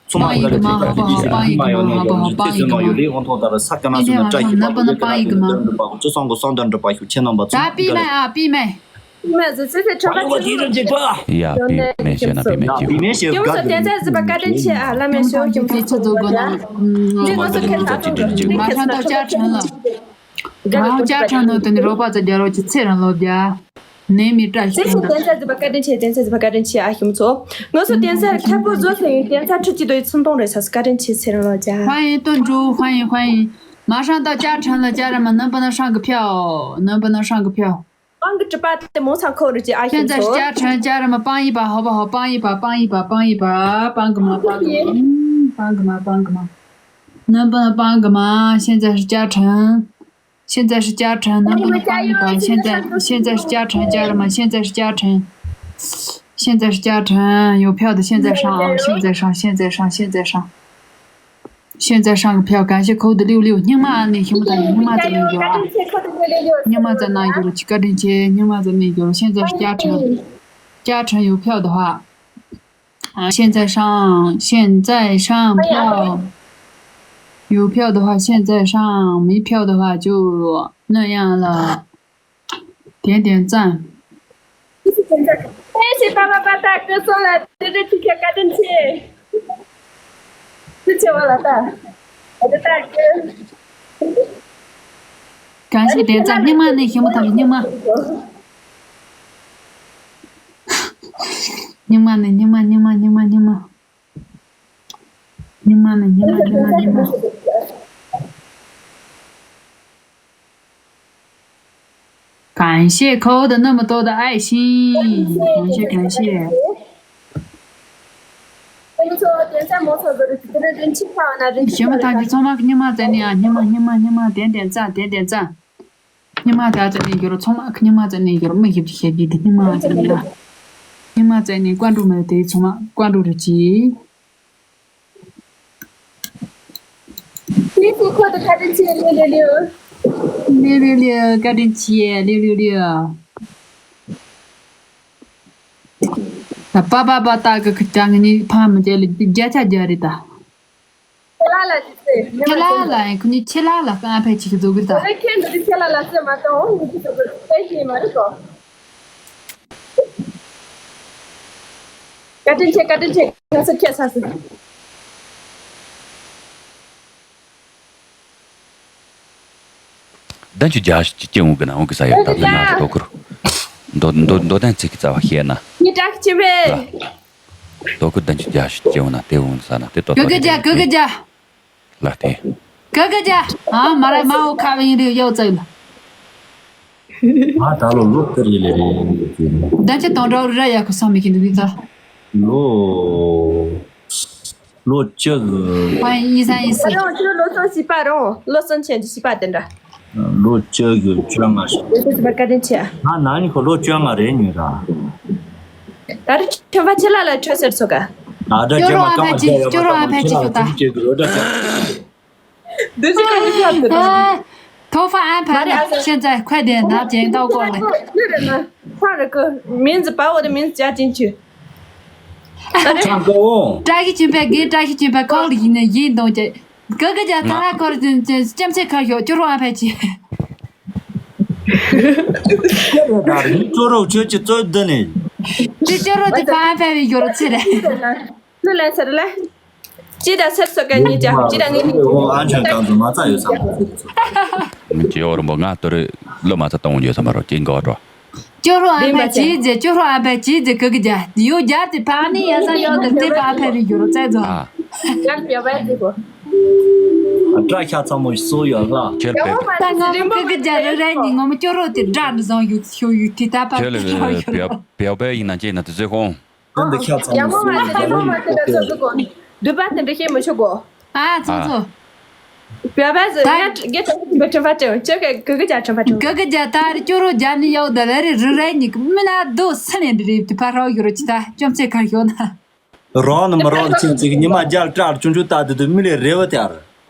ཚང་མ་ལ་ལ་ཅིག་ཅིག་ཅིག་ཅིག་ཅིག་ཅིག་མ་ཡོང་ནས་ཡོང་རུ་ཤི་ཚེ་ཚེ་མ་ཡོང་ལས་འོང་ཐོག་ལྟར་ས་ཀ་ན་སུ་ན་བཀྲ་ཤིས་པ་ལོ་ལས་ཀ་ན་སུ་ན་འདྲ་འགྲུབ་པ་ཁུ་ཆེ་སོང་གོ་སོང་འདྲ་འགྲུབ་པ་ཁུ་ཆེ་ནང་པ་ཚང་མ་ལ་ལ་ཅིག་ཅིག་ཅིག་མ་ཡོང་ནས་ཡོང་རུ་ཤི། མ་ཟི་ཚེ་ཚེ་ཁྲོམ་པ་ཚེ་ཡ་བི་མེ་ཤེ་ན་བི་མེ་ཁྱེད་ཁྱོད་ཚོ་གདན་ས་གཟིགས་པ་བཀའ་དྲིན་ཆེ་ཨ། བླ་མའི་ཞོ་ཁྱོད་ཚོ་གོ་ན། འདི་ང་ཚོ་ཁྱེད་ཚོ་མ་ཧྲང་ཏོ་བཅའ་ཁྲིམས་ལ། ང་བཅའ་ཁྲིམས་ནང་དུ་ནི་རོགས་པ་ཚོ་རྒྱ་རོགས་ཀྱི་ཚེ་རིང་ལོ་བརྒྱ། ནས་མི་བཀྲ་ཤིས་ཚེ་ཚེ་གདན་ས་གཟིགས་པ་བཀའ་དྲིན་ཆེ། གདན་ས་གཟིགས་པ་བཀའ་དྲིན་ཆེ་ཨ། ཁྱོད་ཚོ་ང་ཚོ་གདན་ས་ཁ་པོ་བཟོ་ཟེར་ཡིན། གདན་ས་ཁྲི་གཅིག་ཏུ་ཡི་ཚོན་མདོང་རེད་ས་སུ། བཀའ་དྲིན་ཆེ་ཚེ་རིང་ལོ་བརྒྱ། 欢迎顿珠，欢迎欢迎。马上到加成了，家人们，能不能上个票？能不能上个票？ ཨང་ཀི་གྲུ་པ་དེ་མོ་ཚང་ཁོ་རུ་ཅི་ཨ། 现在是加成，家人们帮一把好不好？帮一把，帮一把，帮一把，帮一把，帮个忙，帮个忙。能不能帮个忙？现在是加成，现在是加成，能不能帮一把？现在现在是加成，家人们，现在是加成，现在是加成，有票的现在上啊，现在上，现在上，现在上。 现在上个票，感谢扣的六六。 སྙིང་མ་ནས་ཞུ་མ་ད་ཡིན། སྙིང་མ་ཙམ་ནས་ཡོད་ཨ། སྙིང་མ་ཙམ་ནས་ཡོད་ཅི། བཀའ་དྲིན་ཆེ། སྙིང་མ་ཙམ་ནས་ཡོད། 现在是加成，加成有票的话，啊，现在上，现在上票，有票的话现在上，没票的话就那样了。 点点赞。 ཨེ་ཤེ་པ་པ་པ་ད་ཀི་སོང་ལ་དེ་རེ་ཐི་ཁ་བཀའ་དྲིན་ཆེ། ཐི་ཆེ་བ་ལ་ད། ཨ་ད་ཀི། 感谢点赞。 སྙིང་མ་ནས་ཞུ་མ་ཐམས་ཅད་སྙིང་མ། སྙིང་མ་ནས་སྙིང་མ་སྙིང་མ་སྙིང་མ་སྙིང་མ། 你妈呢？你妈，你妈，你妈。感谢扣的那么多的爱心，感谢感谢。行吧，大家 ཚང་མ་སྙིང་མ་བཙལ་ནས་ཨ། སྙིང་མ་སྙིང་མ་སྙིང་མ་སྙིང་མ་སྙིང་མ་སྙིང་མ་སྙིང་མ། 点点赞，点点赞。 སྙིང་མ་ད་ཙམ་ནས་འགྱུར། ཚང་མ་སྙིང་མ་ཙམ་ནས་འགྱུར། མི་ཞིབ་ཀྱི་ཞབས་ཀྱི་དེ་སྙིང་མ་ཙམ་ནས་ལ། སྙིང་མ་ཙམ་ནས་བཀའ་འགྲོ་མེད་དེ་ཚང་མ་བཀའ་འགྲོ་རུ་གྱིས། ཁྱེད་ཚོ་ཁོ་ད་བཀའ་དྲིན་ཆེ་ལེ་ལེ་ལེ། ལེ་ལེ་ལེ་བཀའ་དྲིན་ཆེ་ལེ་ལེ་ལེ། ད་པ་པ་པ་ཏ་གི་ཁི་ཀྱང་ངི་ཕ་མི་དེ་ལ་བརྒྱ་ཆ་བརྒྱ་རེད་ད། ཁྱེད་ལ་ལ་ཅི་ཟེར། ཁྱེད་ལ་ལ་ཡིན། ཁོ་ནི་ཁྱེད་ལ་ལ་ཨ་ཕའི་ཅིག་གི་འདུག་གི་ད། ཁྱེད་འདི་ཁྱེད་ལ་ལ་ཟེར་མ་གཏོང་། ངི་ཅི་ཟེར་གི་ཟེར་ཞིག་མ་རེད་གོ། བཀའ་དྲིན་ཆེ། བཀའ་དྲིན་ཆེ། ང་ཚོ་ཁྱེད་ས་སུ། བདུན་ཅུ་བརྒྱད་ཅུ་ཅི་འོང་གི་ན་འོང་གི་ས་ཡོད། ད་ལྟ་ང་ཚོ་དོ་ཁུར་མདོ་མདོ་མདོ་དན་ཚིག་གི་རྩ་བ་བཤད་ན། ངའི་བཀྲ་ཤིས་ཆེན་པོ། ལ། དོ་ཁུར་བདུན་ཅུ་བརྒྱད་ཅུ་ཅི་འོང་ན་དེ་འོང་ས་ན་དེ་ཏོ་གི་གི་རྒྱ་གི་གི་རྒྱ། ལ་དེ། གི་གི་རྒྱ། ཨ་མ་ར་མ་འོ་ཁ་བའི་རིག་ཡོད་ཙག་ལ། ང་ད་ལོ་ལོ་ཀི་རེ་ལེ་རེད། བདུན་ཅུ་དོན་དྲུག་ར་ཡག་གི་སོང་མི་གི་འདུག་གི་ད། ལོ། ལོ་བཅུ་གི། ཨ་ཡིན་ས་ཡིན་ས། རང་ཁྱོད་ལོ་གསུམ་བྱིས་པ་རང་ལོ་གསུམ་ཆེན་གྱི་བྱིས་པ་དེ་འདྲ། ལོ་བཅུ་གི་བཅོ་ལྔ་ཞིག་ལོ་གསུམ་བྱིས་པ་བཀའ་དྲིན་ཆེ། ང་ན་ནི་ཁོ་ལོ་བཅོ་ལྔ་རེད་ཉོས་ར། ད་རེས་ཁྱོད་ཕ་ཁྱི་ལ་ལ་ཁྲོད་ཟེར་ཚོ་ག་ད་ལྟ་ཁྱོད་རང་ཨ་ཕ་ཅི་ཁྱོད་རང་ཨ་ཕ་ཅི་ཁྱོད་ད། འདི་ཅི་ག་ཡི་ཁ་དེ་ད། 头发安排了，现在快点拿剪刀过来。 ཁ་རེ་ཀོ། མིང་ཟི་པ་འོ་དེ་མིང་ཟི་ཅ་ཅིན་ཆུ། ཁྲང་ཀོ། བཀྲ་ཤིས་ཆོས་འཕེལ་གི་བཀྲ་ཤིས་ཆོས་འཕེལ་ཁོག་ལ་ཡིན་ནས་ཡིན་གཏོང་ཅེ། གི་གི་རྒྱ་ད་ར་ཀོ་ར་ཅན་ཅན་ལྕམ་ཚེ་ཁ་ཤོག་ཅོ་རོ་ཨ་ཕ་ཅི། ཁྱེད་རེད་ད་རེད། ཅོ་རོ་ཁྱོད་ཀྱི་རྩོད་འདི་ནས། ཅི་ཅོ་རོ་དེ་ཕ་ཨ་ཕ་བའི་ཡོ་རོ་ཚེ་རེད། ལུ་ལན་ཚར་ལ། ཅི་ད་སེར་སོ་ག་ཉི་ཅག་ཅི་ད་ངེད་ཉི་ཅག་ཨང་ཆང་གང་དུ་མ་ཚ་ཡོད་ས་མ་ཚ་ཡོད་ས། ཅི་ཡོ་རོ་མོ་ང་ཏོ་རེ་ལོ་མ་ཚ་གཏོང་ཡོད་ས་མ་རོ་ཅི་འགོ་རོ། ཅོ་རོ་ཨ་ཕ་ཅི་ཟེ་ཅོ་རོ་ཨ་ཕ་ཅི་ཟེ་གི་གི་རྒྱ་ཡོ་རྒྱ་དེ་ཕ་ནི་ཡ་ས་ཡོ་དེ་དེ་ཕ་ཕ་རི་ཡོ་རོ་ཚ་ཛོ། ཡར་བེ་བེ་ཟེ་གོ། ཨ་བཀྲ་ཤ་ཚ་མོ་སོ་ཡོད་ལ། ཁྱེད་པེ། ད་ང་མོ་གི་གི་རྒྱ་རེ་རེ་ནི་ངོ་མོ་ཅོ་རོ་དེ་འདྲ་འདྲ་བཟང་ཡོད་ཤོ་ཡོད་དེ་ད་ཕ་ཁྱེད་ལེ་བེ་བེ་ཡིན་ན་ཅི་ན་དེ་ཟེ་ཁོང་། དེ་འདི་ཤ་ཚ་མོ་སོ་ཡོད་ལ་ཡོད་དེ། འདུས་པ་དེ་འདྲ་ཤེས་མི་ཆོག་གོ། ཨ་ཚོ་ཚོ། བེ་བེ་ཟེ་ད་ཡ་གི་ཁྲིམས་པ་ཁྲིམས་པ་ཅོ་ཁྱེད་གི་གི་རྒྱ་ཁྲིམས་པ་ཁྲིམས་པ། གི་གི་རྒྱ་ད་རི་ཅོ་རོ་རྒྱ་ནི་ཡོ་ད་ལ་རི་རི་རེ་ནི་མི་ན་རྡོ་སི་ནས་འདི་རེ་དེ་ཕ་རོ་ཡོ་རོ་ཅི་ད་ཅོམ་ཚེ་ཁར་ཡོ་ན། རང་ནི་མི་རང་ཆེན་ཚིག་ཉི་མ་རྒྱལ་དྲག་ཆུང་ཆུང་ལྟ་དུ་དུ་མི་ལས་རེ་བ་དེ་ཨར།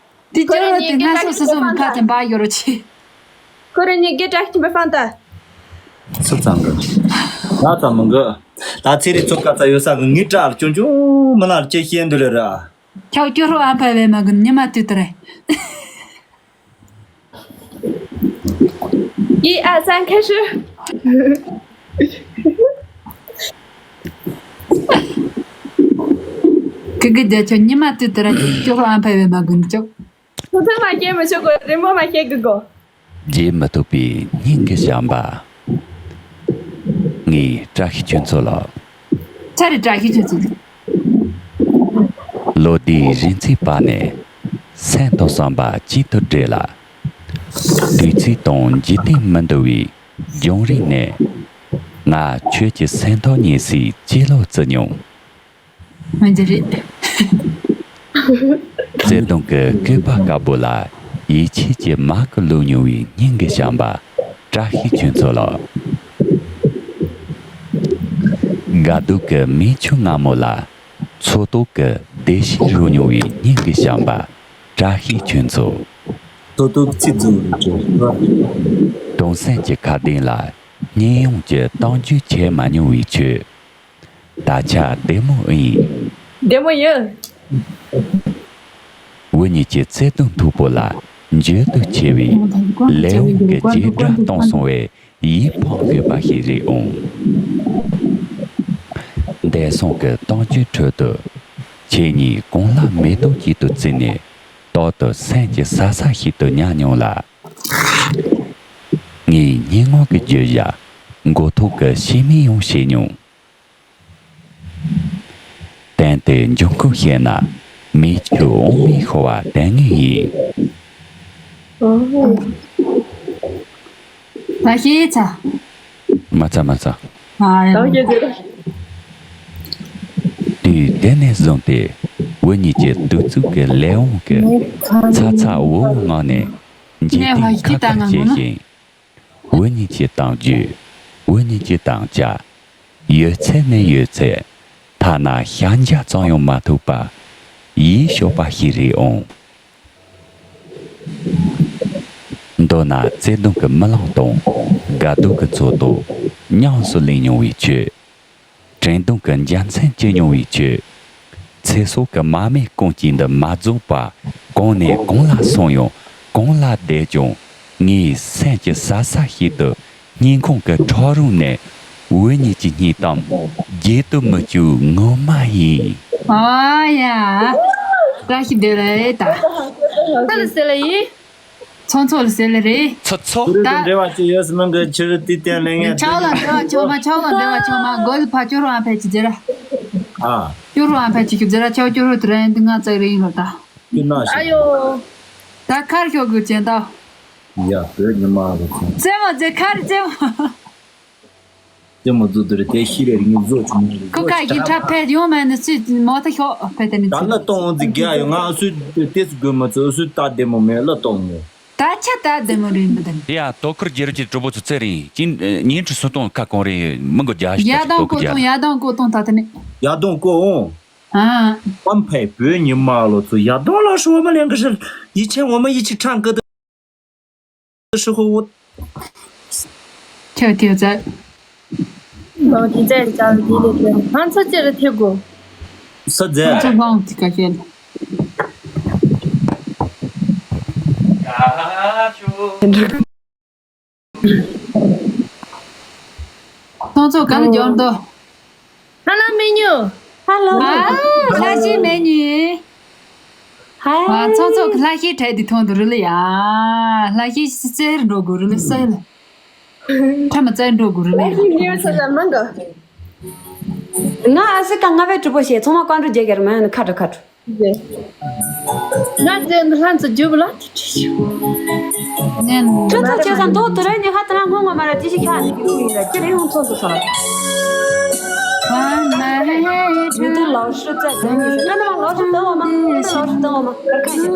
དེ་ཅོ་རོ་དེ་ང་སོ་སོ་སོ་མི་ཁ་དེ་འབའ་ཡོ་རོ་ཆེ། ཁོ་རེ་ཉི་གེ་དྲག་ཆེན་པོ་ཕང་ད། སུ་ཙང་གི། ང་ཙང་མི་འགི། ད་ཚེ་རིང་ཚོ་ཀ་ཙ་ཡོད་ས་གི་ངི་དྲག་ཆུང་ཆུང་མི་ལ་ཅི་ཤེས་འདུག་ལེ་ར། ཁྱོད་ཅོ་རོ་ཨ་ཕ་བས་མ་གི་ཉི་མ་དུས་དེ་རེད། 一二三，开始。ཁི་གི་རྒྱ་ཆོ་ཉི་མ་དུས་དེ་ར་ཅོག་ཨ་ཕ་བེ་མ་གུན་ཅོག་ཐུང་ཐུང་མ་སྐྱེས་མི་ཆོག་གོ་རིན་པོ་མ་སྐྱེས་གི་གོ་རྗེས་མི་ཐུབ་པའི་སྙིང་གི་བྱམས་པ། ངའི་བཀྲ་ཤིས་ཁྱོད་ཚོ་ལ། ཆ་རེ་བཀྲ་ཤིས་ཁྱོད་ཚོ་ལ། ལོ་ཟླའི་རིང་ཚད་པ་ནས་སེམས་དང་བསམ་པ་གཅིག་ཏུ་སྦྲེལ་ལ། དུས་ཚོད་དང་འཇིག་རྟེན་མི་འདུལ་བའི་རྒྱང་རིང་ནས། ང་ཁྱོད་ཀྱི་སེམས་ཐག་ཉེ་སའི་གཅེས་ལོ་བརྩི་མྱོང་། ང་འདི་རེད། བརྩེ་དུང་གི་སྐུད་པ་དཀར་པོ་ལ་ཡིད་ཆེས་ཀྱི་མར་གྱིས་བླུགས་མྱོང་བའི་སྙིང་གི་བྱམས་པ། བཀྲ་ཤིས་ཁྱོད་ཚོ་ལ། དགའ་སྡུག་གི་མིག་ཆུ་མངར་མོ་ལ་འཚོ་ཐོག་གི་བདེ་སྐྱིད་རོལ་མྱོང་བའི་སྙིང་གི་བྱམས་པ། བཀྲ་ཤིས་ཁྱོད་ཚོ། ཏོག་ཏོག་ཚིག་རྫུན་རེད་ཅེས། གདུང་སེམས་ཀྱི་ཁ་གདན་ལ་སྙིང་ཡོངས་ཀྱི་གཏམ་རྒྱུད་བྱས་མ་མྱོང་བའི་ཁྱོད། ད་ཆ་བདེ་མོ་ཨིན། བདེ་མོ་ཡིན། འུ་གཉིས་ཀྱི་བརྩེ་དུང་མཐུག་པོ་ལ་འགྱུར་དུ་ཆེ་བའི་ལས་དབང་གི་རྗེས་འབྲང་གཏོང་སོང་བས་ཡིད་ཕམ་དགོས་པ་ཞིག་རེད་འོང་། འདས་སོང་གི་གཏམ་རྒྱུད་ཁྲོད་དུ་ཁྱེད་གཉིས་གང་ལ་མེ་ཏོག་གཅིག་ཏུ་བརྩིས་ནས་རྟག་ཏུ་སེམས་ཀྱི་ཟ་ས་ཞིག་ཏུ་མཉམ་མྱོང་ལ། ངའི་སྙན་ངག་གི་བརྗོད་བྱ་མགོ་ཐོག་གི་ཤེས་མིན་ཡང་ཤེས་མྱོང་། གཏན་དུ་འབྱུང་ཁུངས་ཤེས་ན་མིག་ཆུ་འོང་མིན་ཤོར་བ་དེ་ངེས་ཡིན། ད་ཤེས་ཚ། མ་ཚ་མ་ཚ། ཨ་ཡ། ད་ཤེས་ཚེ། དུས་དེ་ནས་བཟུང་སྟེ་འུ་གཉིས་ཀྱི་གདུག་རྩུབ་ཀྱི་ལས་དབང་གིས་ཚ་ཚ་འུར་འུར་ངང་ནས་འཇིག་རྟེན་ཁ་ཁ་བྱེད་བཞིན། འུ་གཉིས་ཀྱི་གཏམ་རྒྱུད། འུ་གཉིས་ཀྱི་དམ་བཅའ། ཡོད་ཚད་ནས་ཡོད་ཚད། ཐ་ན་ཞག་འཇའ་ཙམ་ཡང་མ་ཐུག་པ། ཡིད་སྐྱོ་བ་ཞིག་རེད་འོང་། མདོར་ན་བརྩེ་དུང་གི་རྨི་ལམ་དང་། དགའ་སྡུག་གི་ཚོགས་གཏོར་ཉམས་སུ་ལེན་མྱོང་བའི་ཁྱོད། དྲན་གདུང་གི་འཇའ་ཚོན་བཀྱེ་མྱོང་བའི་ཁྱོད། ཚེ་སྲོག་གི་མར་མེ་སྐོམ་སྐྱིད་འདི་མ་རྫོགས་པར། གང་ནས་གང་ལ་སོང་ཡང་། གང་ལ་བསྡད་ཀྱང་། ངའི་སེམས་ཀྱི་ཟ་ས་ཞིག་ཏུ། སྙིང་ཁོང་གི་ཁྲག་རོང་ནས། འུ་གཉིས་ཀྱི་སྙིང་གཏམ་བརྗེད་དུ་མི་བཅུག་ངོ་མ་ཡིན། ཨ་ཡ། བཀྲ་ཤིས་བདེ་ལེགས་ད། ད་ལ་ཟེར་ལ་ཡིན། ཚོང་ཚོགས་ལ་ཟེར་ལེ་རེད། ཚོ་ཚོ། ད་འབྲེལ་བ་ཅི་ཡོད་སྨན་གི་ཕྱིར་དུས་གཏན་ལེན་ངེས། ཆའོ་ལ་འབྲེལ་བ་ཆོག་མ། ཆའོ་ལ་འབྲེལ་བ་ཆོག་མ། གོ་ལ་ཕ་ཅོ་རུ་ཨ་ཕ་ཅི་ཟེར། ཨ། ཅོ་རུ་ཨ་ཕ་ཅི་ཁྱུ་ཟེར། ཆའོ་ཅོ་རུ་དུ་རན་དུ་ང་ཙག་རེ་ཡིན་རོ་ད། ཀྱི་ན་ཨ་ཡོ། ད་ཁར་ཤོག་གི་ཅན་ད། ཡ་བོད་ཉི་མ་རུ་ཁོང་། རྩེ་མོ་རྩེ་ཁར་རྩེ་མོ། རྩེ་མོ་རྫུ་དུ་རེ་དེ་ཤི་རེ་རིང་རྫོ་ཆུང་མོ་རེ། ཁོ་ཁ་ཡིན་ཁྲ་ཕེ་ཡོང་མ་ནི་སུས་མོ་ད་ཤོག་ཕེ་དེ་ནི། ད་ལ་གཏོང་འོང་ཟིག་རྒྱ་ཡོང་ང་སུས་དེ་སུ་དགོས་མ་ཚོ་སུས་ད་བདེ་མོ་མེད་ལ་གཏོང་ངོ་། ད་ཆ་ད་བདེ་མོ་རེད་མི་འདུག་དེ་ཡང་དོ་ཁུར་རྒྱལ་རབས་ཀྱི་གྲོགས་པོ་ཚོ་ཚེ་རིང་ཅིན་ཉིན་ཁྲི་སུ་གཏོང་ཁ་གང་རེད་མི་འགོ་རྒྱ་ཡ་ཞིག་དང་ཏོ་ཁུར་གོ་རྒྱ་གཏོང་ཡ་དང་གོ་གཏོང་ད་དེ་ནི། ཡ་དང་གོ་འོང་། ཨ། ཨམ་ཕའི་བོད་ཉི་མ་ལོ་ཚོ་ཡ་དང་ལ་ཧྲི་བ་མ་ལེན་གི་ཧྲི་ཡི་ཆེན་འོ་མ་ཡི་ཆི་ཁྲང་གི་དུ་ཧྲི་ཧོ་བོ། ཁྱོད་ཁྱོད་ཚ། ལོ་དེ་ཚ་ཡི་ཅང་དེ་ལས་དེ་ཧང་ཚ་ཅི་རུ་ཐེ་གོ། ས་རྫས། ཁྱོད་བང་དི་ཀ་ཁྱེད། ཁོང་ཚོ་ག་ལ་འབྱོར་འདུག་ཧ་ལ་མེ་ཉུ། ཧ་ལ། ཨ། ལྷ་ཤེས་མེ་ཉུ། ཧ། ཨ། ཚོང་ཚོགས་ཀྱི་ལྷ་ཤེས་གྲས་འདི་མཐོང་འདུག་རུ་ལ་ཡ། ལྷ་ཤེས་རྩེར་འགྲོ་དགོས་རུ་ལ་སོན། ཁྲ་མ་རྩེར་འགྲོ་དགོས་རུ་ལ་ཡ། ལྷ་ཤེས་ཉེ་ས་ལ་མང་ག་ང་ཨ་སི་ཀ་ལྔ་པའི་གྲུ་པོ་ཞེས་ཚང་མ་བཀའ་འགྲོ་རྒྱག་གི་རེད་མ་ཡོང་ན་ཁ་དྲོ་ཁ་དྲོ། ང་དེ་ནི་ལྷ་མཚོ་རྒྱུ་བ་ལ་དེ་ཁྲིད་ཤོག་ཁྱོད་ཚོ་བྱས་ཙང་མདོག་དུ་རེ་ཉི་ཧ་ད་རང་སྔོན་ངོ་མ་ར་ཅི་ཞིག་ཤ་ནི་གི་ཀུ་ཡིན་ལ་ཅི་རེ་ཡོང་ཚོགས་འདུག་ས། མི་དེ་ལའོ་ཧྲི་ཙ་ཙ་ནི་ང་ནི་མ་ལའོ་ཧྲི་ཏང་འོ་མ་ང་ནི་ལའོ་ཧྲི་ཏང་འོ་མ་ཁར་ཁ་ཤི།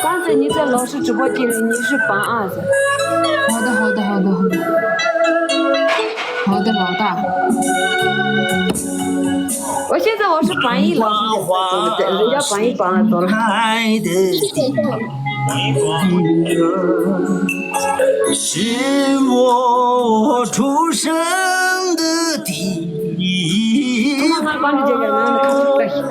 གང་ཚེ་ཉི་ཚེ་ལོ་ཧྲི་གྲུ་པོ་ཀྱི་ལས་ཉི་ཧྲི་པང་ཨ་ཟེར། ཧོ་ད་ཧོ་ད་ཧོ་ད་ཧོ་ད། ཧོ་ད་ལོ་ད། ཨོ་ཤེས་ཚེ་ཧོ་ཧྲི་པང་ཡིན་ལོ་ཧྲི་ཟེར་ཟེར་ཟེར་རི་ཡ་པང་ཡིན་པང་ལ་དོར། ཐུགས་མ་མ་པང་གི་རྒྱལ་ཡར་ནང་ནས་ཁ་ཐུག་ལྟ་ཞིག་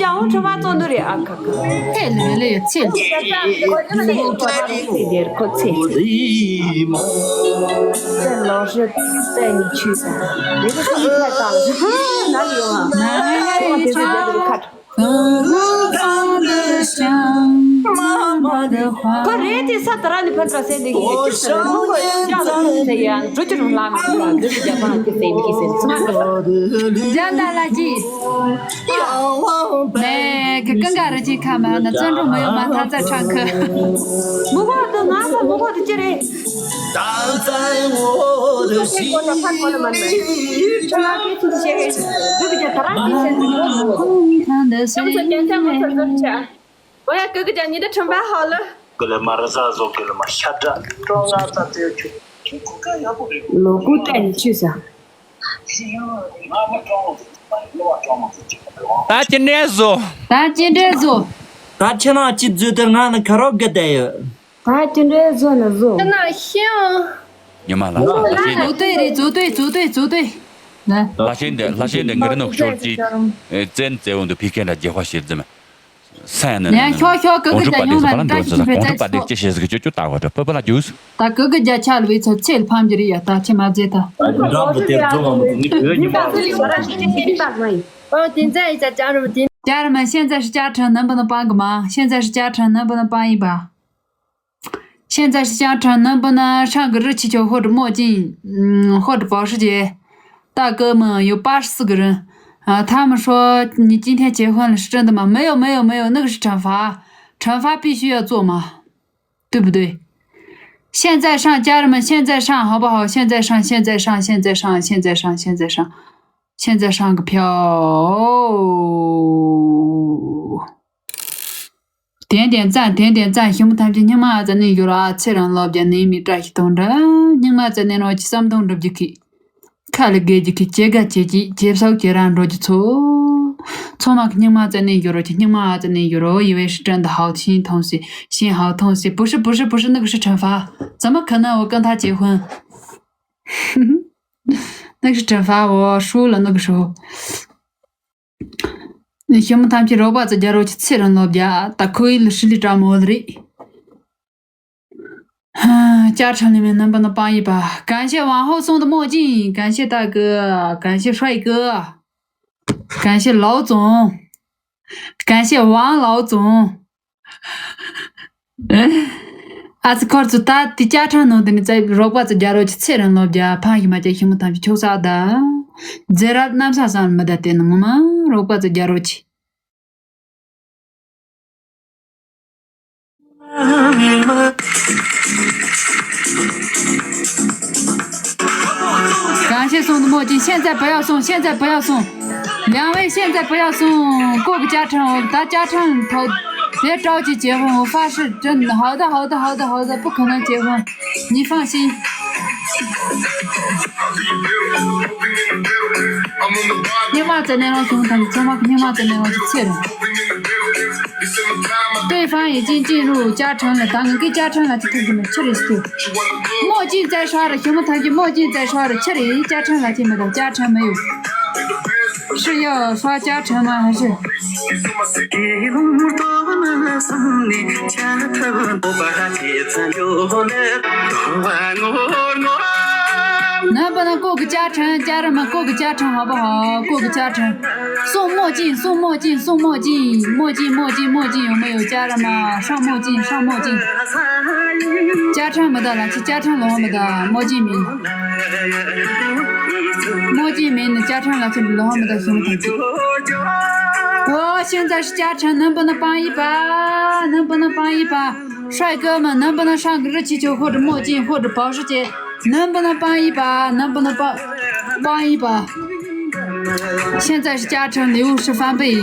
ཀྱང་ཁྲི་བ་གཙོ་འདུ་རེད། ཨ་ཁ་ཁ། ཚེ་ལ་ལ་ཡ་ཚེ་ལ། ཚེ་ལ་ཁོ་ཚེ་ཚེ། ཚེ་ལོ་ཧྲི་ཚེ་ནི་ཆུ་ས། རེ་རེ་ཚེ་ནི་ཚེ་དང་ན་ཡོང་ཨ། ཁ། ཁོ་རེད་དེ་ས་དེ་ར་ནི་ཕན་ཚ་སེ་འདི་གི་ཅི་ཟེར་རེད། ཁོ་ཡང་ཚེ་ཡང་འགྲོ་རྒྱུ་རུ་ལ་མི་འགྲོ་ལ་འགྲོ་རྒྱུ་རྒྱ་ཕན་གི་སེ་མི་གི་སེ་ཚ་གི། ཇ་ད་ལ་ཅི། མེ་གི་ཀང་ག་རི་ཅི་ཁ་མ་ན་བཙན་འགྲོ་མ་ཡོང་མ་ཐ་ཚ་ཁྲང་ཁི། མུ་གོ་དུ་ང་ས་མུ་གོ་དུ་ཅི་རེད། ད་ཚ་ངོ་དུ་ཤི། ཁོ་ད་ཕ་ཁོ་ན་མ་ནི་མ་ཡིན། ཁྱོད་ལ་ཁེ་ཚུལ་ཤེས་ཧེ་འདུག་གི་ད་ར་ཁེ་ཚུལ་ངོ་དུ། ཁོང་ཚོ་རྒྱན་ཆ་ངོ་ཚ་ཚ་ཆ། འོ་ཡ་ཀུ་ཀུ་ཅག་ཉི་ཟླ་ཁྲིམས་པ་ཧོ་ལོ། ཀུ་ལེ་མ་ར་ཟ་ཟོ་ཀུ་ལེ་མ་ཤ་ཏྲ། ཀྲོང་ང་ས་ཏེ་ཆུ། ལོ་ཀུ་ཏྲ་ཉི་ཆུ་ས། ད་ཅི་འདྲས་བཟོ། ད་ཅི་འདྲས་བཟོ། ད་ཁྱེད་རང་ཅི་བཟོས་ཏེ་ང་ནི་ཁ་རོག་གི་བསྡད་ཡོད། ད་ཅི་འདྲས་བཟོ་ནི་བཟོ། ཁྱེད་རང་ཤེས་ཨང་། ཉི་མ་ལ་ལ་ཤེས་ནི། བཟོ་ལྟོས་རེད། བཟོ་ལྟོས་བཟོ་ལྟོས་བཟོ་ལྟོས། ལ་ཤེས་འདི་ལ་ཤེས་འདི་ང་རི་ནོག་ཤོར་ཅི། བཙན་བཙན་འོང་དུ་ཕི་ཁེན་ལ་རྒྱལ་བ་ཤེར་ཙམ། ས་ཡ་ན་ཡང་ཤོག་ཤོག་ཀུ་ཀུ་ད་ཉུང་མ་ནི་ད་ཅི་ཕི་ཕེ་ཙ་ཚོ། ཀོང་ཁྲོ་པ་དེ་ཅི་ཤེས་ཟིག་ཅོ་ཅོ་ལྟ་བ་ད་པ་པ་ལ་ཇུས། ད་ཀུ་ཀུ་རྒྱ་ཆ་ལ་བའི་ཚོ་ཚེ་ལ་ཕམ་གྱི་རེད་ཡ། ད་ཁྱེད་མ་རྫས་ད། འགྲམ་དུ་དེར་འཛོམས་མ་མོ་དེ་ནི་ཡོད་ཉི་མ་ཟེར་ལི་ཤོ་ར་ཤི་ཅི་ཤི་ཏག་མ་ཡིན། ཨོ་དེ་ཚ་ཡི་ཅ་ཅ་རུ་དེ། 家人们，现在是家臣能不能帮个忙？现在是家臣能不能帮一把？现在是家臣能不能上个日期就或者墨镜，嗯，或者保时捷。大哥们有八十四个人，啊，他们说你今天结婚了，是真的吗？没有，没有，没有，那个是惩罚，惩罚必须要做嘛，对不对？现在上，家人们，现在上好不好？现在上，现在上，现在上，现在上，现在上，现在上个票。 点点赞，点点赞， ཞི་མོ་ཐམས་ཅད་སྙིང་མ་ཨ་ཙི་ནས་ཡོད་ར། ཚེ་རིང་ལོ་བརྒྱ་ནས་མི་བཀྲ་ཤིས་དང་འདྲ། སྙིང་མ་ཨ་ཙི་ནས་རང་གི་བསམ་དོན་འགྲུབ་རྒྱུ་གི། ཁ་ལ་དགེ་རྒྱུ་གི། 稗་དགའ་བྱེད་ཀྱི། 稗་སོགས་ཁྱེད་རང་འགྲོ་རྒྱུ་ཚོ། ཚང་མ་གི་སྙིང་མ་ཨ་ཙི་ནས་ཡོད་ར། ཁྱེད་སྙིང་མ་ཨ་ཙི་ནས་ཡོད་ར། 因为是真的好心疼死，心好痛死，不是，不是，不是，那个是惩罚，怎么可能我跟他结婚？那个是惩罚，我输了那个时候。 ཞི་མོ་ཐམས་ཅད་རོགས་པ་ཚོ་རྒྱ་རོགས་ཀྱི་ཚེ་རིང་ལོ་བརྒྱ། ད་ཁོ་ཡི་ལ་ཧྲི་ལི་ཀྲ་མོ་ལ་རེད། ཧ། 家臣里面能不能帮一把？感谢王后送的墨镜，感谢大哥，感谢帅哥，感谢老总，感谢王老总。 ཨ་ཙི་ཁོར་ཚོ་ད་དེ་བཅའ་ཁྲིམས་ནང་དེ་ནི་ཙེ་རོགས་པ་ཚོ་རྒྱ་རོགས་ཀྱི་ཚེ་རིང་ལོ་བརྒྱ། ཕ་ཡི་མ་ཅག་ཞི་མོ་ཐམས་ཅད་ཆོག་ས་ད། མཛེས་རབ་གནམ་ས་སང་མི་ད་དེ་ནི་ངོ་མ་རོགས་པ་ཚོ་རྒྱ་རོགས་ཀྱི། ཀན་ཤི་སུང་དུ་མོ་ཅིན་ཤེན་ཙེ་བུ་ཡའོ་སུང་ཤེན་ཙེ་བུ་ཡའོ་སུང་། 两位现在不要送，过个家常哦，打家常头，别着急结婚，我发誓，真的，好的，好的，好的，好的，不可能结婚，你放心。 སྙིང་མ་བཙལ་ནས་རང་བྱུང་དང་ཚང་མ་སྙིང་མ་བཙལ་ནས་རང་བྱུང་ཚེ་རིང་། 对方已经进入家庭了，ད་ང་གི་བཅའ་ཁྲིམས་ལ་ཅི་ཐུག་གི་མེད་ཆི་རེད་ཟེར། 墨镜在刷了， ཞི་མོ་ཐམས་ཅད་墨镜在刷了， ཆི་རེད། བཅའ་ཁྲིམས་ལ་ཅི་མེད་དང་བཅའ་ཁྲིམས་མེད་ཡོད། 是要刷家庭吗？还是 能不能过个家常？家人们，过个家常好不好？过个家常。送墨镜，送墨镜，送墨镜，墨镜，墨镜，墨镜有没有？家人们，上墨镜，上墨镜。家常没得了，去家常了没得，墨镜没。墨镜没，你家常了去了没得，什么东西？哦，现在是家常，能不能帮一把？能不能帮一把？ 帅哥们，能不能上个热气球或者墨镜或者保时捷？能不能帮一把？能不能帮帮一把？现在是加成礼物是翻倍。